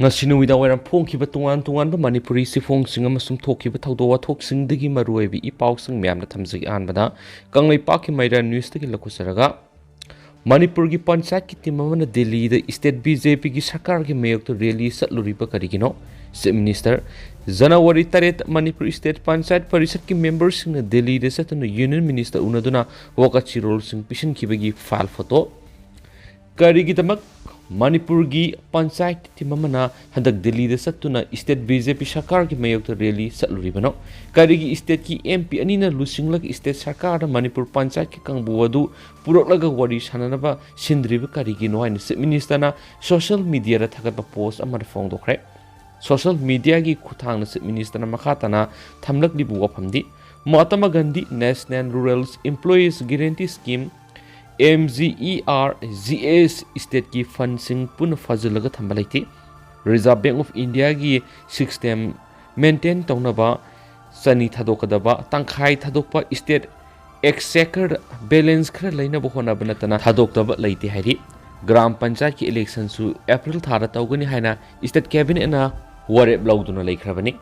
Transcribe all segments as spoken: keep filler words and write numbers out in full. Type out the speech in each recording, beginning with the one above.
ꯉꯁꯤ ꯅꯨꯃꯤꯗꯥꯡ ꯋꯥꯏꯔꯝ ꯐꯣꯡꯈꯤꯕ ꯇꯣꯉꯥꯟ ꯇꯣꯉꯥꯟꯕ ꯃꯅꯤꯄꯨꯔꯤ ꯆꯦꯐꯣꯡꯁꯤꯡ ꯑꯃꯁꯨꯡ ꯊꯣꯛꯈꯤꯕ ꯊꯧꯗꯣꯛ ꯋꯥꯊꯣꯛꯁꯤꯡꯗꯒꯤ ꯃꯔꯨꯑꯣꯏꯕ ꯏ ꯄꯥꯎꯁꯤꯡ ꯃꯌꯥꯝꯅ ꯊꯝꯖꯒꯦ꯫ ꯑꯍꯥꯟꯕꯗ ꯀꯪꯂꯩꯄꯥꯛꯀꯤ ꯃꯩꯔꯥ ꯅ꯭ꯌꯨꯁꯇꯒꯤ ꯂꯧꯈꯠꯆꯔꯒ, ꯃꯅꯤꯄꯨꯔꯒꯤ ꯄꯟꯆꯥꯌꯠꯀꯤ ꯇꯤꯝ ꯑꯃꯅ ꯗꯤꯜꯂꯤꯗ ꯁ꯭ꯇꯦꯠ ꯕꯤ ꯖꯦ ꯄꯤꯒꯤ ꯁꯔꯀꯥꯔꯒꯤ ꯃꯥꯌꯣꯛꯇ ꯔꯦꯂꯤ ꯆꯠꯂꯨꯔꯤꯕ ꯀꯔꯤꯒꯤꯅꯣ? ꯆꯤꯐ ꯃꯤꯅꯤꯁꯇꯔ, ꯖꯅꯋꯥꯔꯤ ꯇꯔꯦꯠ, ꯃꯅꯤꯄꯨꯔ ꯁ꯭ꯇꯦꯠ ꯄꯟꯆꯥꯌꯠ ꯄꯔꯤꯁꯠꯀꯤ ꯃꯦꯝꯕꯔꯁꯤꯡꯅ ꯗꯤꯜꯂꯤꯗ ꯆꯠꯇꯨꯅ ꯌꯨꯅꯤꯌꯟ ꯃꯤꯅꯤꯁꯇꯔ ꯎꯅꯗꯨꯅ ꯋꯥꯀꯠꯆꯤꯔꯣꯜꯁꯤꯡ ꯄꯤꯁꯤꯟꯈꯤꯕꯒꯤ ꯐꯥꯏꯜ ꯐꯣꯇꯣ꯫ ꯀꯔꯤꯒꯤꯗꯃꯛ ꯃꯅꯤꯄꯨꯔꯒꯤ ꯄꯟꯆꯥꯌꯠ ꯇꯤꯝ ꯑꯃꯅ ꯍꯟꯗꯛ ꯗꯤꯜꯂꯤꯗ ꯆꯠꯇꯨꯅ ꯁ꯭ꯇꯦꯠ ꯕꯤ ꯖꯦ ꯄꯤ ꯁꯔꯀꯥꯔꯒꯤ ꯃꯥꯌꯣꯛꯇ ꯔꯦꯂꯤ ꯆꯠꯂꯨꯔꯤꯕꯅꯣ? ꯀꯔꯤꯒꯤ ꯁ꯭ꯇꯦꯠꯀꯤ ꯑꯦꯝ ꯄꯤ ꯑꯅꯤꯅ ꯂꯨꯆꯤꯡꯂꯒ ꯁ꯭ꯇꯦꯠ ꯁꯔꯀꯥꯔꯗ ꯃꯅꯤꯄꯨꯔ ꯄꯟꯆꯥꯌꯠꯀꯤ ꯀꯥꯡꯕꯨ ꯑꯗꯨ ꯄꯨꯔꯛꯂꯒ ꯋꯥꯔꯤ ꯁꯥꯟꯅꯅꯕ ꯁꯤꯟꯗ꯭ꯔꯤꯕ ꯀꯔꯤꯒꯤꯅꯣ ꯍꯥꯏꯅ ꯆꯤꯐ ꯃꯤꯅꯤꯁꯇꯔꯅ ꯁꯣꯁꯤꯌꯦꯜ ꯃꯤꯗꯤꯌꯥꯗ ꯊꯥꯒꯠꯄ ꯄꯣꯁ ꯑꯃꯗ ꯐꯣꯡꯗꯣꯛꯈ꯭ꯔꯦ꯫ ꯁꯣꯁꯤꯌꯦꯜ ꯃꯤꯗꯤꯌꯥꯒꯤ ꯈꯨꯠꯊꯥꯡꯗ ꯆꯤꯐ ꯃꯤꯅꯤꯁꯇꯔꯅ ꯃꯈꯥ ꯇꯥꯅ ꯊꯝꯂꯛꯂꯤꯕ ꯋꯥꯐꯝꯗꯤ, Mahatma Gandhi national rural employment guarantee scheme, M G E R G S, ꯁ꯭ꯇꯦꯠꯀꯤ ꯐꯟꯁꯤꯡ ꯄꯨꯟꯅ ꯐꯥꯖꯤꯜꯂꯒ ꯊꯝꯕ ꯂꯩꯇꯦ꯫ ꯔꯤꯖꯥꯔꯚ ꯕꯦꯡꯛ ꯑꯣꯐ ꯏꯟꯗꯤꯌꯥꯒꯤ ꯁꯤꯁꯇꯦꯝ ꯃꯦꯟꯇꯦꯟ ꯇꯧꯅꯕ ꯆꯅꯤ ꯊꯥꯗꯣꯛꯀꯗꯕ, ꯇꯪꯈꯥꯏ ꯊꯥꯗꯣꯛꯄ ꯁ꯭ꯇꯦꯠ ꯑꯦꯛꯁꯆꯦꯀꯔꯗ ꯕꯦꯂꯦꯟꯁ ꯈꯔ ꯂꯩꯅꯕ ꯍꯣꯠꯅꯕ ꯅꯠꯇꯅ ꯊꯥꯗꯣꯛꯇꯕ ꯂꯩꯇꯦ ꯍꯥꯏꯔꯤ꯫ ꯒ꯭ꯔꯥꯝ ꯄꯟꯆꯥꯌꯠꯀꯤ ꯏꯂꯦꯛꯁꯟꯁꯨ ꯑꯦꯄ꯭ꯔꯤꯜ ꯊꯥꯗ ꯇꯧꯒꯅꯤ ꯍꯥꯏꯅ ꯁ꯭ꯇꯦꯠ ꯀꯦꯕꯤꯅꯦꯠꯅ ꯋꯥꯔꯦꯞ ꯂꯧꯗꯨꯅ ꯂꯩꯈ꯭ꯔꯕꯅꯤ꯫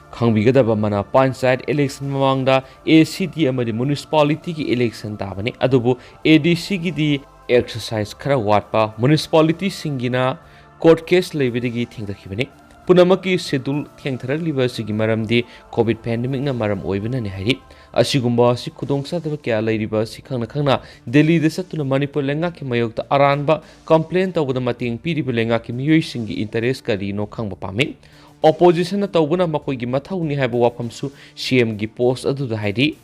ꯈꯪꯕꯤꯒꯗꯕ ꯑꯃꯅ, ꯄꯟꯆꯥꯌꯠ ꯏꯂꯦꯛꯁꯟ ꯃꯃꯥꯡꯗ ꯑꯦ ꯁꯤ ꯗꯤ ꯑꯃꯗꯤ ꯃ꯭ꯌꯨꯅꯤꯁꯤꯄꯥꯂꯤꯇꯤꯒꯤ ꯏꯂꯦꯛꯁꯟ ꯇꯥꯕꯅꯤ, ꯑꯗꯨꯕꯨ ꯑꯦ ꯗꯤ ꯁꯤꯒꯤꯗꯤ ꯑꯦꯛꯁꯔꯁꯥꯏꯁ ꯈꯔ ꯋꯥꯠꯄ, ꯃ꯭ꯌꯨꯅꯤꯁꯤꯄꯥꯂꯤꯇꯤꯁꯤꯡꯒꯤꯅ ꯀꯣꯔꯠ ꯀꯦꯁ ꯂꯩꯕꯗꯒꯤ ꯊꯦꯡꯊꯈꯤꯕꯅꯤ꯫ ꯄꯨꯝꯅꯃꯛꯀꯤ ꯁꯦꯗꯨꯜ ꯊꯦꯡꯊꯔꯛꯂꯤꯕ ꯑꯁꯤꯒꯤ ꯃꯔꯝꯗꯤ ꯀꯣꯚꯤꯗ ꯄꯦꯟꯗꯦꯃꯤꯛꯅ ꯃꯔꯝ ꯑꯣꯏꯕꯅꯅꯤ ꯍꯥꯏꯔꯤ꯫ ꯑꯁꯤꯒꯨꯝꯕ ꯑꯁꯤ ꯈꯨꯗꯣꯡꯆꯥꯗꯕ ꯀꯌꯥ ꯂꯩꯔꯤꯕ ꯑꯁꯤ ꯈꯪꯅ ꯈꯪꯅ ꯗꯦꯜꯂꯤꯗ ꯆꯠꯇꯨꯅ ꯃꯅꯤꯄꯨꯔ ꯂꯩꯉꯥꯛꯀꯤ ꯃꯥꯌꯣꯛꯇ ꯑꯔꯥꯟꯕ ꯀꯝꯄ꯭ꯂꯦꯟ ꯇꯧꯕꯗ ꯃꯇꯦꯡ ꯄꯤꯔꯤꯕ ꯂꯩꯉꯥꯛꯀꯤ ꯃꯤꯑꯣꯏꯁꯤꯡꯒꯤ ꯏꯟꯇꯔꯦꯁ ꯀꯔꯤꯅꯣ ꯈꯪꯕ ꯄꯥꯝꯃꯤ꯫ ꯑꯣꯄꯣꯖꯤꯁꯟꯅ ꯇꯧꯕꯅ ꯃꯈꯣꯏꯒꯤ ꯃꯊꯧꯅꯤ ꯍꯥꯏꯕ ꯋꯥꯐꯝꯁꯨ ꯁꯤ ꯑꯦꯝꯒꯤ ꯄꯣꯁ ꯑꯗꯨꯗ ꯍꯥꯏꯔꯤ꯫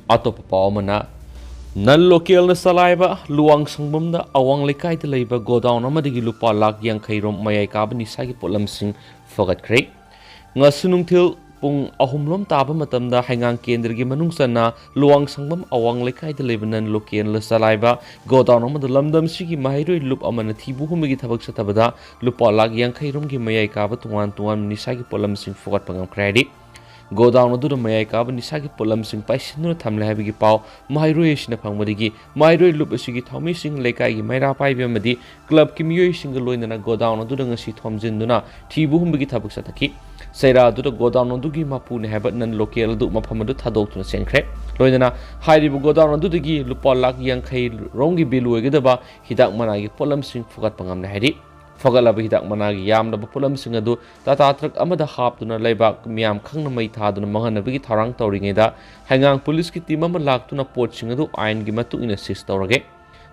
ꯑꯇꯣꯞꯄ ꯄꯥꯎ ꯑꯃꯅ, ꯅꯟ ꯂꯣꯀꯦꯜꯅ ꯆꯂꯥꯏꯕ ꯂꯨꯋꯥꯡ ꯁꯪꯕꯝꯗ ꯑꯋꯥꯡ ꯂꯩꯀꯥꯏꯗ ꯂꯩꯕ ꯒꯣꯗꯥꯎꯟ ꯑꯃꯗꯒꯤ ꯂꯨꯄꯥ ꯂꯥꯈ ꯌꯥꯡꯈꯩ ꯔꯣꯝ ꯃꯌꯥꯏ ꯀꯥꯕ ꯅꯤꯁꯥꯒꯤ ꯄꯣꯠꯂꯝꯁꯤꯡ ꯐꯒꯠꯈ꯭ꯔꯦ꯫ ꯉꯁꯤ ꯅꯨꯡꯊꯤꯜ ꯄꯨꯡ ꯑꯍꯨꯝ ꯂꯣꯝ ꯇꯥꯕ ꯃꯇꯝꯗ ꯍꯩꯉꯥꯡ ꯀꯦꯟꯗ꯭ꯔꯒꯤ ꯃꯅꯨꯡ ꯆꯟꯅ ꯂꯨꯋꯥꯡ ꯁꯪꯕꯝ ꯑꯋꯥꯡ ꯂꯩꯀꯥꯏꯗ ꯂꯩꯕ ꯅꯟ ꯂꯣꯀꯦꯜꯅ ꯆꯂꯥꯏꯕ ꯒꯣꯗꯥꯎꯟ ꯑꯃꯗ ꯂꯝꯗꯝꯁꯤꯒꯤ ꯃꯍꯩꯔꯣꯏ ꯂꯨꯞ ꯑꯃꯅ ꯊꯤꯕ ꯍꯨꯝꯕꯒꯤ ꯊꯕꯛ ꯆꯠꯊꯕꯗ ꯂꯨꯄꯥ ꯂꯥꯈ ꯌꯥꯡꯈꯩ ꯔꯣꯝꯒꯤ ꯃꯌꯥꯏ ꯀꯥꯕ ꯇꯣꯉꯥꯟ ꯇꯣꯉꯥꯟꯕ ꯅꯤꯁꯥꯒꯤ ꯄꯣꯠꯂꯝꯁꯤꯡ ꯐꯨꯒꯠꯄ ꯉꯝꯈ꯭ꯔꯦ ꯍꯥꯏꯔꯤ꯫ ꯒꯣꯗꯥꯎꯟ ꯑꯗꯨꯗ ꯃꯌꯥꯏ ꯀꯥꯕ ꯅꯤꯁꯥꯒꯤ ꯄꯣꯠꯂꯝꯁꯤꯡ ꯄꯥꯏꯁꯤꯟꯗꯨꯅ ꯊꯝꯂꯦ ꯍꯥꯏꯕꯒꯤ ꯄꯥꯎ ꯃꯍꯩꯔꯣꯏ ꯑꯁꯤꯅ ꯐꯪꯕꯗꯒꯤ ꯃꯍꯩꯔꯣꯏ ꯂꯨꯞ ꯑꯁꯤꯒꯤ ꯊꯧꯃꯤꯁꯤꯡ, ꯂꯩꯀꯥꯏꯒꯤ ꯃꯩꯔꯥ ꯄꯥꯏꯕꯤ ꯑꯃꯗꯤ ꯀ꯭ꯂꯕꯀꯤ ꯃꯤꯑꯣꯏꯁꯤꯡꯒ ꯂꯣꯏꯅꯅ ꯒꯣꯗꯥꯎꯟ ꯑꯗꯨꯗ ꯉꯁꯤ ꯊꯣꯝꯖꯤꯟꯗꯨꯅ ꯊꯤꯕ ꯍꯨꯝꯕꯒꯤ ꯊꯕꯛ ꯆꯠꯊꯈꯤ꯫ ꯆꯩꯔꯥ ꯑꯗꯨꯗ ꯒꯣꯗꯥꯎꯟ ꯑꯗꯨꯒꯤ ꯃꯄꯨꯅꯤ ꯍꯥꯏꯕ ꯅꯟ ꯂꯣꯀꯦꯜ ꯑꯗꯨ ꯃꯐꯝ ꯑꯗꯨ ꯊꯥꯗꯣꯛꯇꯨꯅ ꯆꯦꯟꯈ꯭ꯔꯦ꯫ ꯂꯣꯏꯅꯅ ꯍꯥꯏꯔꯤꯕ ꯒꯣꯗꯥꯎꯟ ꯑꯗꯨꯗꯒꯤ ꯂꯨꯄꯥ ꯂꯥꯈ ꯌꯥꯡꯈꯩ ꯔꯣꯝꯒꯤ ꯚꯦꯂꯨ ꯑꯣꯏꯒꯗꯕ ꯍꯤꯗꯥꯛ ꯃꯅꯥꯒꯤ ꯄꯣꯠꯂꯝꯁꯤꯡ ꯐꯨꯒꯠꯄ ꯉꯝꯂꯦ ꯍꯥꯏꯔꯤ꯫ ꯐꯒꯠꯂꯕ ꯍꯤꯗꯥꯛ ꯃꯅꯥꯒꯤ ꯌꯥꯝꯂꯕ ꯄꯣꯠꯂꯝꯁꯤꯡ ꯑꯗꯨ ꯇꯥꯇꯥ ꯇ꯭ꯔꯛ ꯑꯃꯗ ꯍꯥꯞꯇꯨꯅ ꯂꯩꯕꯥꯛ ꯃꯤꯌꯥꯝ ꯈꯪꯅ ꯃꯩ ꯊꯥꯗꯨꯅ ꯃꯥꯡꯍꯟꯅꯕꯒꯤ ꯊꯧꯔꯥꯡ ꯇꯧꯔꯤꯉꯩꯗ ꯍꯩꯉꯥꯡ ꯄꯨꯂꯤꯁꯀꯤ ꯇꯤꯝ ꯑꯃ ꯂꯥꯛꯇꯨꯅ ꯄꯣꯠꯁꯤꯡ ꯑꯗꯨ ꯑꯥꯏꯟꯒꯤ ꯃꯇꯨꯡ ꯏꯟꯅ ꯁꯤꯖ ꯇꯧꯔꯒꯦ꯫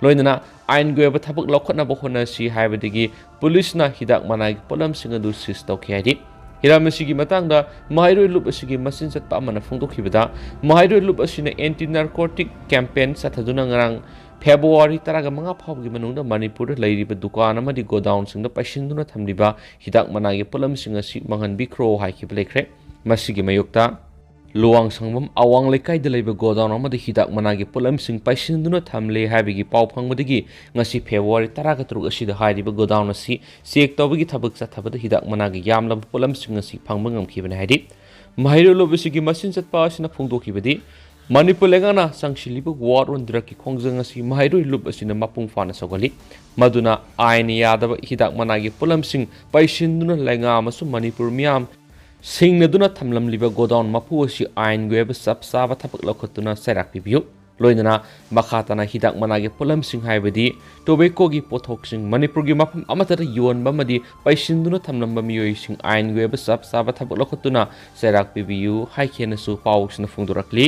ꯂꯣꯏꯅꯅ ꯑꯥꯏꯟꯒꯤ ꯑꯣꯏꯕ ꯊꯕꯛ ꯂꯧꯈꯠꯅꯕ ꯍꯣꯠꯅꯁꯤ ꯍꯥꯏꯕꯗꯒꯤ ꯄꯨꯂꯤꯁꯅ ꯍꯤꯗꯥꯛ ꯃꯅꯥꯒꯤ ꯄꯣꯠꯂꯝꯁꯤꯡ ꯑꯗꯨ ꯁꯤꯖ ꯇꯧꯈꯤ ꯍꯥꯏꯔꯤ꯫ ꯍꯤꯔꯝ ꯑꯁꯤꯒꯤ ꯃꯇꯥꯡꯗ ꯃꯍꯩꯔꯣꯏ ꯂꯨꯞ ꯑꯁꯤꯒꯤ ꯃꯆꯤꯟ ꯆꯠꯄ ꯑꯃꯅ ꯐꯣꯡꯗꯣꯛꯈꯤꯕꯗ, ꯃꯍꯩꯔꯣꯏ ꯂꯨꯞ ꯑꯁꯤꯅ ꯑꯦꯟꯇꯤ ꯅꯥꯔꯀꯣꯇꯤꯛ ꯀꯦꯝꯄꯦꯟ ꯆꯠꯊꯗꯨꯅ ꯉꯔꯥꯡ ꯐꯦꯕ꯭ꯔꯨꯋꯥꯔꯤ ꯇꯔꯥꯃꯉꯥ ꯐꯥꯎꯕꯒꯤ ꯃꯅꯨꯡꯗ ꯃꯅꯤꯄꯨꯔꯗ ꯂꯩꯔꯤꯕ ꯗꯨꯀꯥꯟ ꯑꯃꯗꯤ ꯒꯣꯗꯥꯎꯟꯁꯤꯡꯗ ꯄꯩꯁꯤꯟꯗꯨꯅ ꯊꯝꯂꯤꯕ ꯍꯤꯗꯥꯛ ꯃꯅꯥꯒꯤ ꯄꯣꯠꯂꯝꯁꯤꯡ ꯑꯁꯤ ꯃꯥꯡꯍꯟꯕꯤꯈ꯭ꯔꯣ ꯍꯥꯏꯈꯤꯕ ꯂꯩꯈ꯭ꯔꯦ꯫ ꯃꯁꯤꯒꯤ ꯃꯥꯌꯣꯛꯇ ꯂꯨꯋꯥꯡꯁꯪꯕꯝ ꯑꯋꯥꯡ ꯂꯩꯀꯥꯏꯗ ꯂꯩꯕ ꯒꯣꯗꯥꯎꯟ ꯑꯃꯗ ꯍꯤꯗꯥꯛ ꯃꯅꯥꯒꯤ ꯄꯣꯠꯂꯝꯁꯤꯡ ꯄꯩꯁꯤꯟꯗꯨꯅ ꯊꯝꯂꯦ ꯍꯥꯏꯕꯒꯤ ꯄꯥꯎ ꯐꯪꯕꯗꯒꯤ ꯉꯁꯤ ꯐꯦꯕ꯭ꯔꯨꯋꯥꯔꯤ ꯇꯔꯥꯒ ꯇꯔꯨꯛ ꯑꯁꯤꯗ ꯍꯥꯏꯔꯤꯕ ꯒꯣꯗꯥꯎꯟ ꯑꯁꯤ ꯆꯦꯛ ꯇꯧꯕꯒꯤ ꯊꯕꯛ ꯆꯠꯊꯕꯗ ꯍꯤꯗꯥꯛ ꯃꯅꯥꯒꯤ ꯌꯥꯝꯂꯕ ꯄꯣꯠꯂꯝꯁꯤꯡ ꯑꯁꯤ ꯐꯪꯕ ꯉꯝꯈꯤꯕꯅꯤ ꯍꯥꯏꯔꯤ꯫ ꯃꯍꯩꯔꯣꯏ ꯂꯨꯞ ꯑꯁꯤꯒꯤ ꯃꯆꯤꯟ ꯆꯠꯄ ꯑꯁꯤꯅ ꯐꯣꯡꯗꯣꯛꯈꯤꯕꯗꯤ, ꯃꯅꯤꯄꯨꯔ ꯂꯩꯉꯥꯛꯅ ꯆꯪꯁꯤꯜꯂꯤꯕ ꯋꯥꯔ ꯑꯣꯟ ꯗ꯭ꯔꯒꯀꯤ ꯈꯣꯡꯖꯪ ꯑꯁꯤ ꯃꯍꯩꯔꯣꯏ ꯂꯨꯞ ꯑꯁꯤꯅ ꯃꯄꯨꯡ ꯐꯥꯅ ꯁꯧꯒꯠꯂꯤ꯫ ꯃꯗꯨꯅ ꯑꯥꯏꯟꯅ ꯌꯥꯗꯕ ꯍꯤꯗꯥꯛ ꯃꯅꯥꯒꯤ ꯄꯣꯠꯂꯝꯁꯤꯡ ꯄꯩꯁꯤꯟꯗꯨꯅ ꯂꯩꯉꯥꯛ ꯑꯃꯁꯨꯡ ꯃꯅꯤꯄꯨꯔ ꯃꯤꯌꯥꯝ ꯁꯤꯡꯅꯗꯨꯅ ꯊꯝꯂꯝꯂꯤꯕ ꯒꯣꯗꯥꯎꯟ ꯃꯄꯨ ꯑꯁꯤ ꯑꯥꯏꯟꯒꯤ ꯑꯣꯏꯕ ꯆꯞ ꯆꯥꯕ ꯊꯕꯛ ꯂꯧꯈꯠꯇꯨꯅ ꯆꯩꯔꯥꯛ ꯄꯤꯕꯤꯌꯨ꯫ ꯂꯣꯏꯅꯅ ꯃꯈꯥ ꯇꯥꯅ ꯍꯤꯗꯥꯛ ꯃꯅꯥꯒꯤ ꯄꯣꯠꯂꯝꯁꯤꯡ ꯍꯥꯏꯕꯗꯤ ꯇꯣꯕꯦꯀꯣꯒꯤ ꯄꯣꯠꯊꯣꯛꯁꯤꯡ ꯃꯅꯤꯄꯨꯔꯒꯤ ꯃꯐꯝ ꯑꯃꯠꯇꯗ ꯌꯣꯟꯕ ꯑꯃꯗꯤ ꯄꯩꯁꯤꯟꯗꯨꯅ ꯊꯝꯂꯝꯕ ꯃꯤꯑꯣꯏꯁꯤꯡ ꯑꯥꯏꯟꯒꯤ ꯑꯣꯏꯕ ꯆꯞ ꯆꯥꯕ ꯊꯕꯛ ꯂꯧꯈꯠꯇꯨꯅ ꯆꯩꯔꯥꯛ ꯄꯤꯕꯤꯌꯨ ꯍꯥꯏꯈꯤꯅꯁꯨ ꯄꯥꯎꯁꯤꯅ ꯐꯣꯡꯗꯣꯔꯛꯂꯤ꯫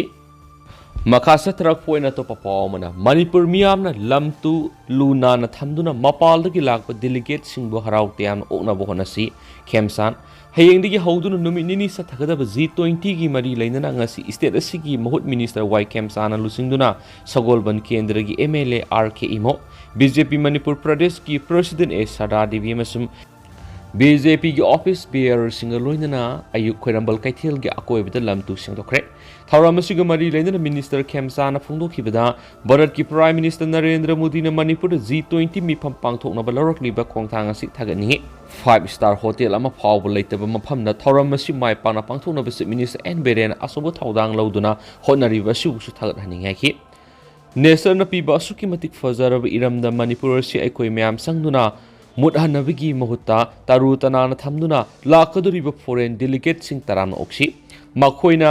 ꯃꯈꯥ ꯆꯠꯊꯔꯛꯄ ꯑꯣꯏꯅ ꯑꯇꯣꯞꯄ ꯄꯥꯎ ꯑꯃꯅ, ꯃꯅꯤꯄꯨꯔ ꯃꯤꯌꯥꯝꯅ ꯂꯝ ꯇꯨ ꯂꯨ ꯅꯥꯟꯅ ꯊꯝꯗꯨꯅ ꯃꯄꯥꯜꯗꯒꯤ ꯂꯥꯛꯄ ꯗꯦꯂꯤꯒꯦꯠꯁꯤꯡꯕꯨ ꯍꯔꯥꯎ ꯇꯌꯥꯝꯅ ꯑꯣꯛꯅꯕ ꯍꯣꯠꯅꯁꯤ꯫ ꯈꯦꯝꯁꯥꯟ, ꯍꯌꯦꯡꯗꯒꯤ ꯍꯧꯗꯨꯅ ꯅꯨꯃꯤꯠ ꯅꯤꯅꯤ ꯆꯠꯊꯒꯗꯕ ꯖꯤ ꯇ꯭ꯋꯦꯟꯇꯤꯒꯤ ꯃꯔꯤ ꯂꯩꯅꯅ ꯉꯁꯤ ꯁ꯭ꯇꯦꯠ ꯑꯁꯤꯒꯤ ꯃꯍꯨꯠ ꯃꯤꯅꯤꯁꯇꯔ ꯋꯥꯏ ꯈꯦꯝꯁꯥꯟꯅ ꯂꯨꯆꯤꯡꯗꯨꯅ ꯁꯒꯣꯜꯕꯟ ꯀꯦꯟꯗ꯭ꯔꯒꯤ M L A R K Imo, B J P Manipur ꯄ꯭ꯔꯗꯦꯁꯀꯤ ꯄ꯭ꯔꯁꯤꯗꯦꯟ ꯑꯦ ꯁꯔꯗꯥ ꯗꯦꯕꯤ ꯑꯃꯁꯨꯡ ꯕꯤ ꯖꯦ ꯄꯤꯒꯤ ꯑꯣꯐꯤꯁ ꯕꯤꯌꯔꯁꯤꯡꯒ ꯂꯣꯏꯅꯅ ꯑꯌꯨꯛ ꯈ꯭ꯋꯥꯏꯔꯝꯕꯟ ꯀꯩꯊꯦꯜꯒꯤ ꯑꯀꯣꯏꯕꯗ ꯂꯝ ꯇꯨ ꯁꯦꯡꯗꯣꯛꯈ꯭ꯔꯦ꯫ ꯊꯧꯔꯝ ꯑꯁꯤꯒ ꯃꯔꯤ ꯂꯩꯅꯅ ꯃꯤꯅꯤꯁꯇꯔ ꯈꯦꯝꯆꯥꯅ ꯐꯣꯡꯗꯣꯛꯈꯤꯕꯗ, ꯚꯥꯔꯠꯀꯤ ꯄ꯭ꯔꯥꯏꯝ ꯃꯤꯅꯤꯁꯇꯔ ꯅꯔꯦꯟꯗ꯭ꯔ ꯃꯣꯗꯤꯅ ꯃꯅꯤꯄꯨꯔꯗ ꯖꯤ ꯇ꯭ꯋꯦꯟꯇꯤ ꯃꯤꯐꯝ ꯄꯥꯡꯊꯣꯛꯅꯕ ꯂꯧꯔꯛꯂꯤꯕ ꯈꯣꯡꯊꯥꯡ ꯑꯁꯤ ꯊꯥꯒꯠꯅꯤꯡꯏ꯫ ꯐꯥꯏꯚ ꯁ꯭ꯇꯥꯔ ꯍꯣꯇꯦꯜ ꯑꯃ ꯐꯥꯎꯕ ꯂꯩꯇꯕ ꯃꯐꯝꯗ ꯊꯧꯔꯝ ꯑꯁꯤ ꯃꯥꯏ ꯄꯥꯛꯅ ꯄꯥꯡꯊꯣꯛꯅꯕ ꯆꯤꯐ ꯃꯤꯅꯤꯁꯇꯔ ꯑꯦꯟ ꯕꯤꯔꯦꯟꯅ ꯑꯆꯧꯕ ꯊꯧꯗꯥꯡ ꯂꯧꯗꯨꯅ ꯍꯣꯠꯅꯔꯤꯕ ꯑꯁꯤꯕꯨꯁꯨ ꯊꯥꯒꯠꯍꯟꯅꯤꯡꯉꯤ ꯍꯥꯏꯈꯤ꯫ ꯅꯦꯆꯔꯅ ꯄꯤꯕ ꯑꯁꯨꯛꯀꯤ ꯃꯇꯤꯛ ꯐꯖꯔꯕ ꯏꯔꯝꯗꯝ ꯃꯅꯤꯄꯨꯔ ꯑꯁꯤ ꯑꯩꯈꯣꯏ ꯃꯌꯥꯝ ꯆꯪꯗꯨꯅ ꯃꯨꯠꯍꯟꯅꯕꯒꯤ ꯃꯍꯨꯠꯇ ꯇꯔꯨ ꯇꯅꯥꯟꯅ ꯊꯝꯗꯨꯅ ꯂꯥꯛꯀꯗꯧꯔꯤꯕ ꯐꯣꯔꯦꯟ ꯗꯦꯂꯤꯒꯦꯠꯁꯤꯡ ꯇꯔꯥꯝꯅ ꯑꯣꯛꯁꯤ꯫ ꯃꯈꯣꯏꯅ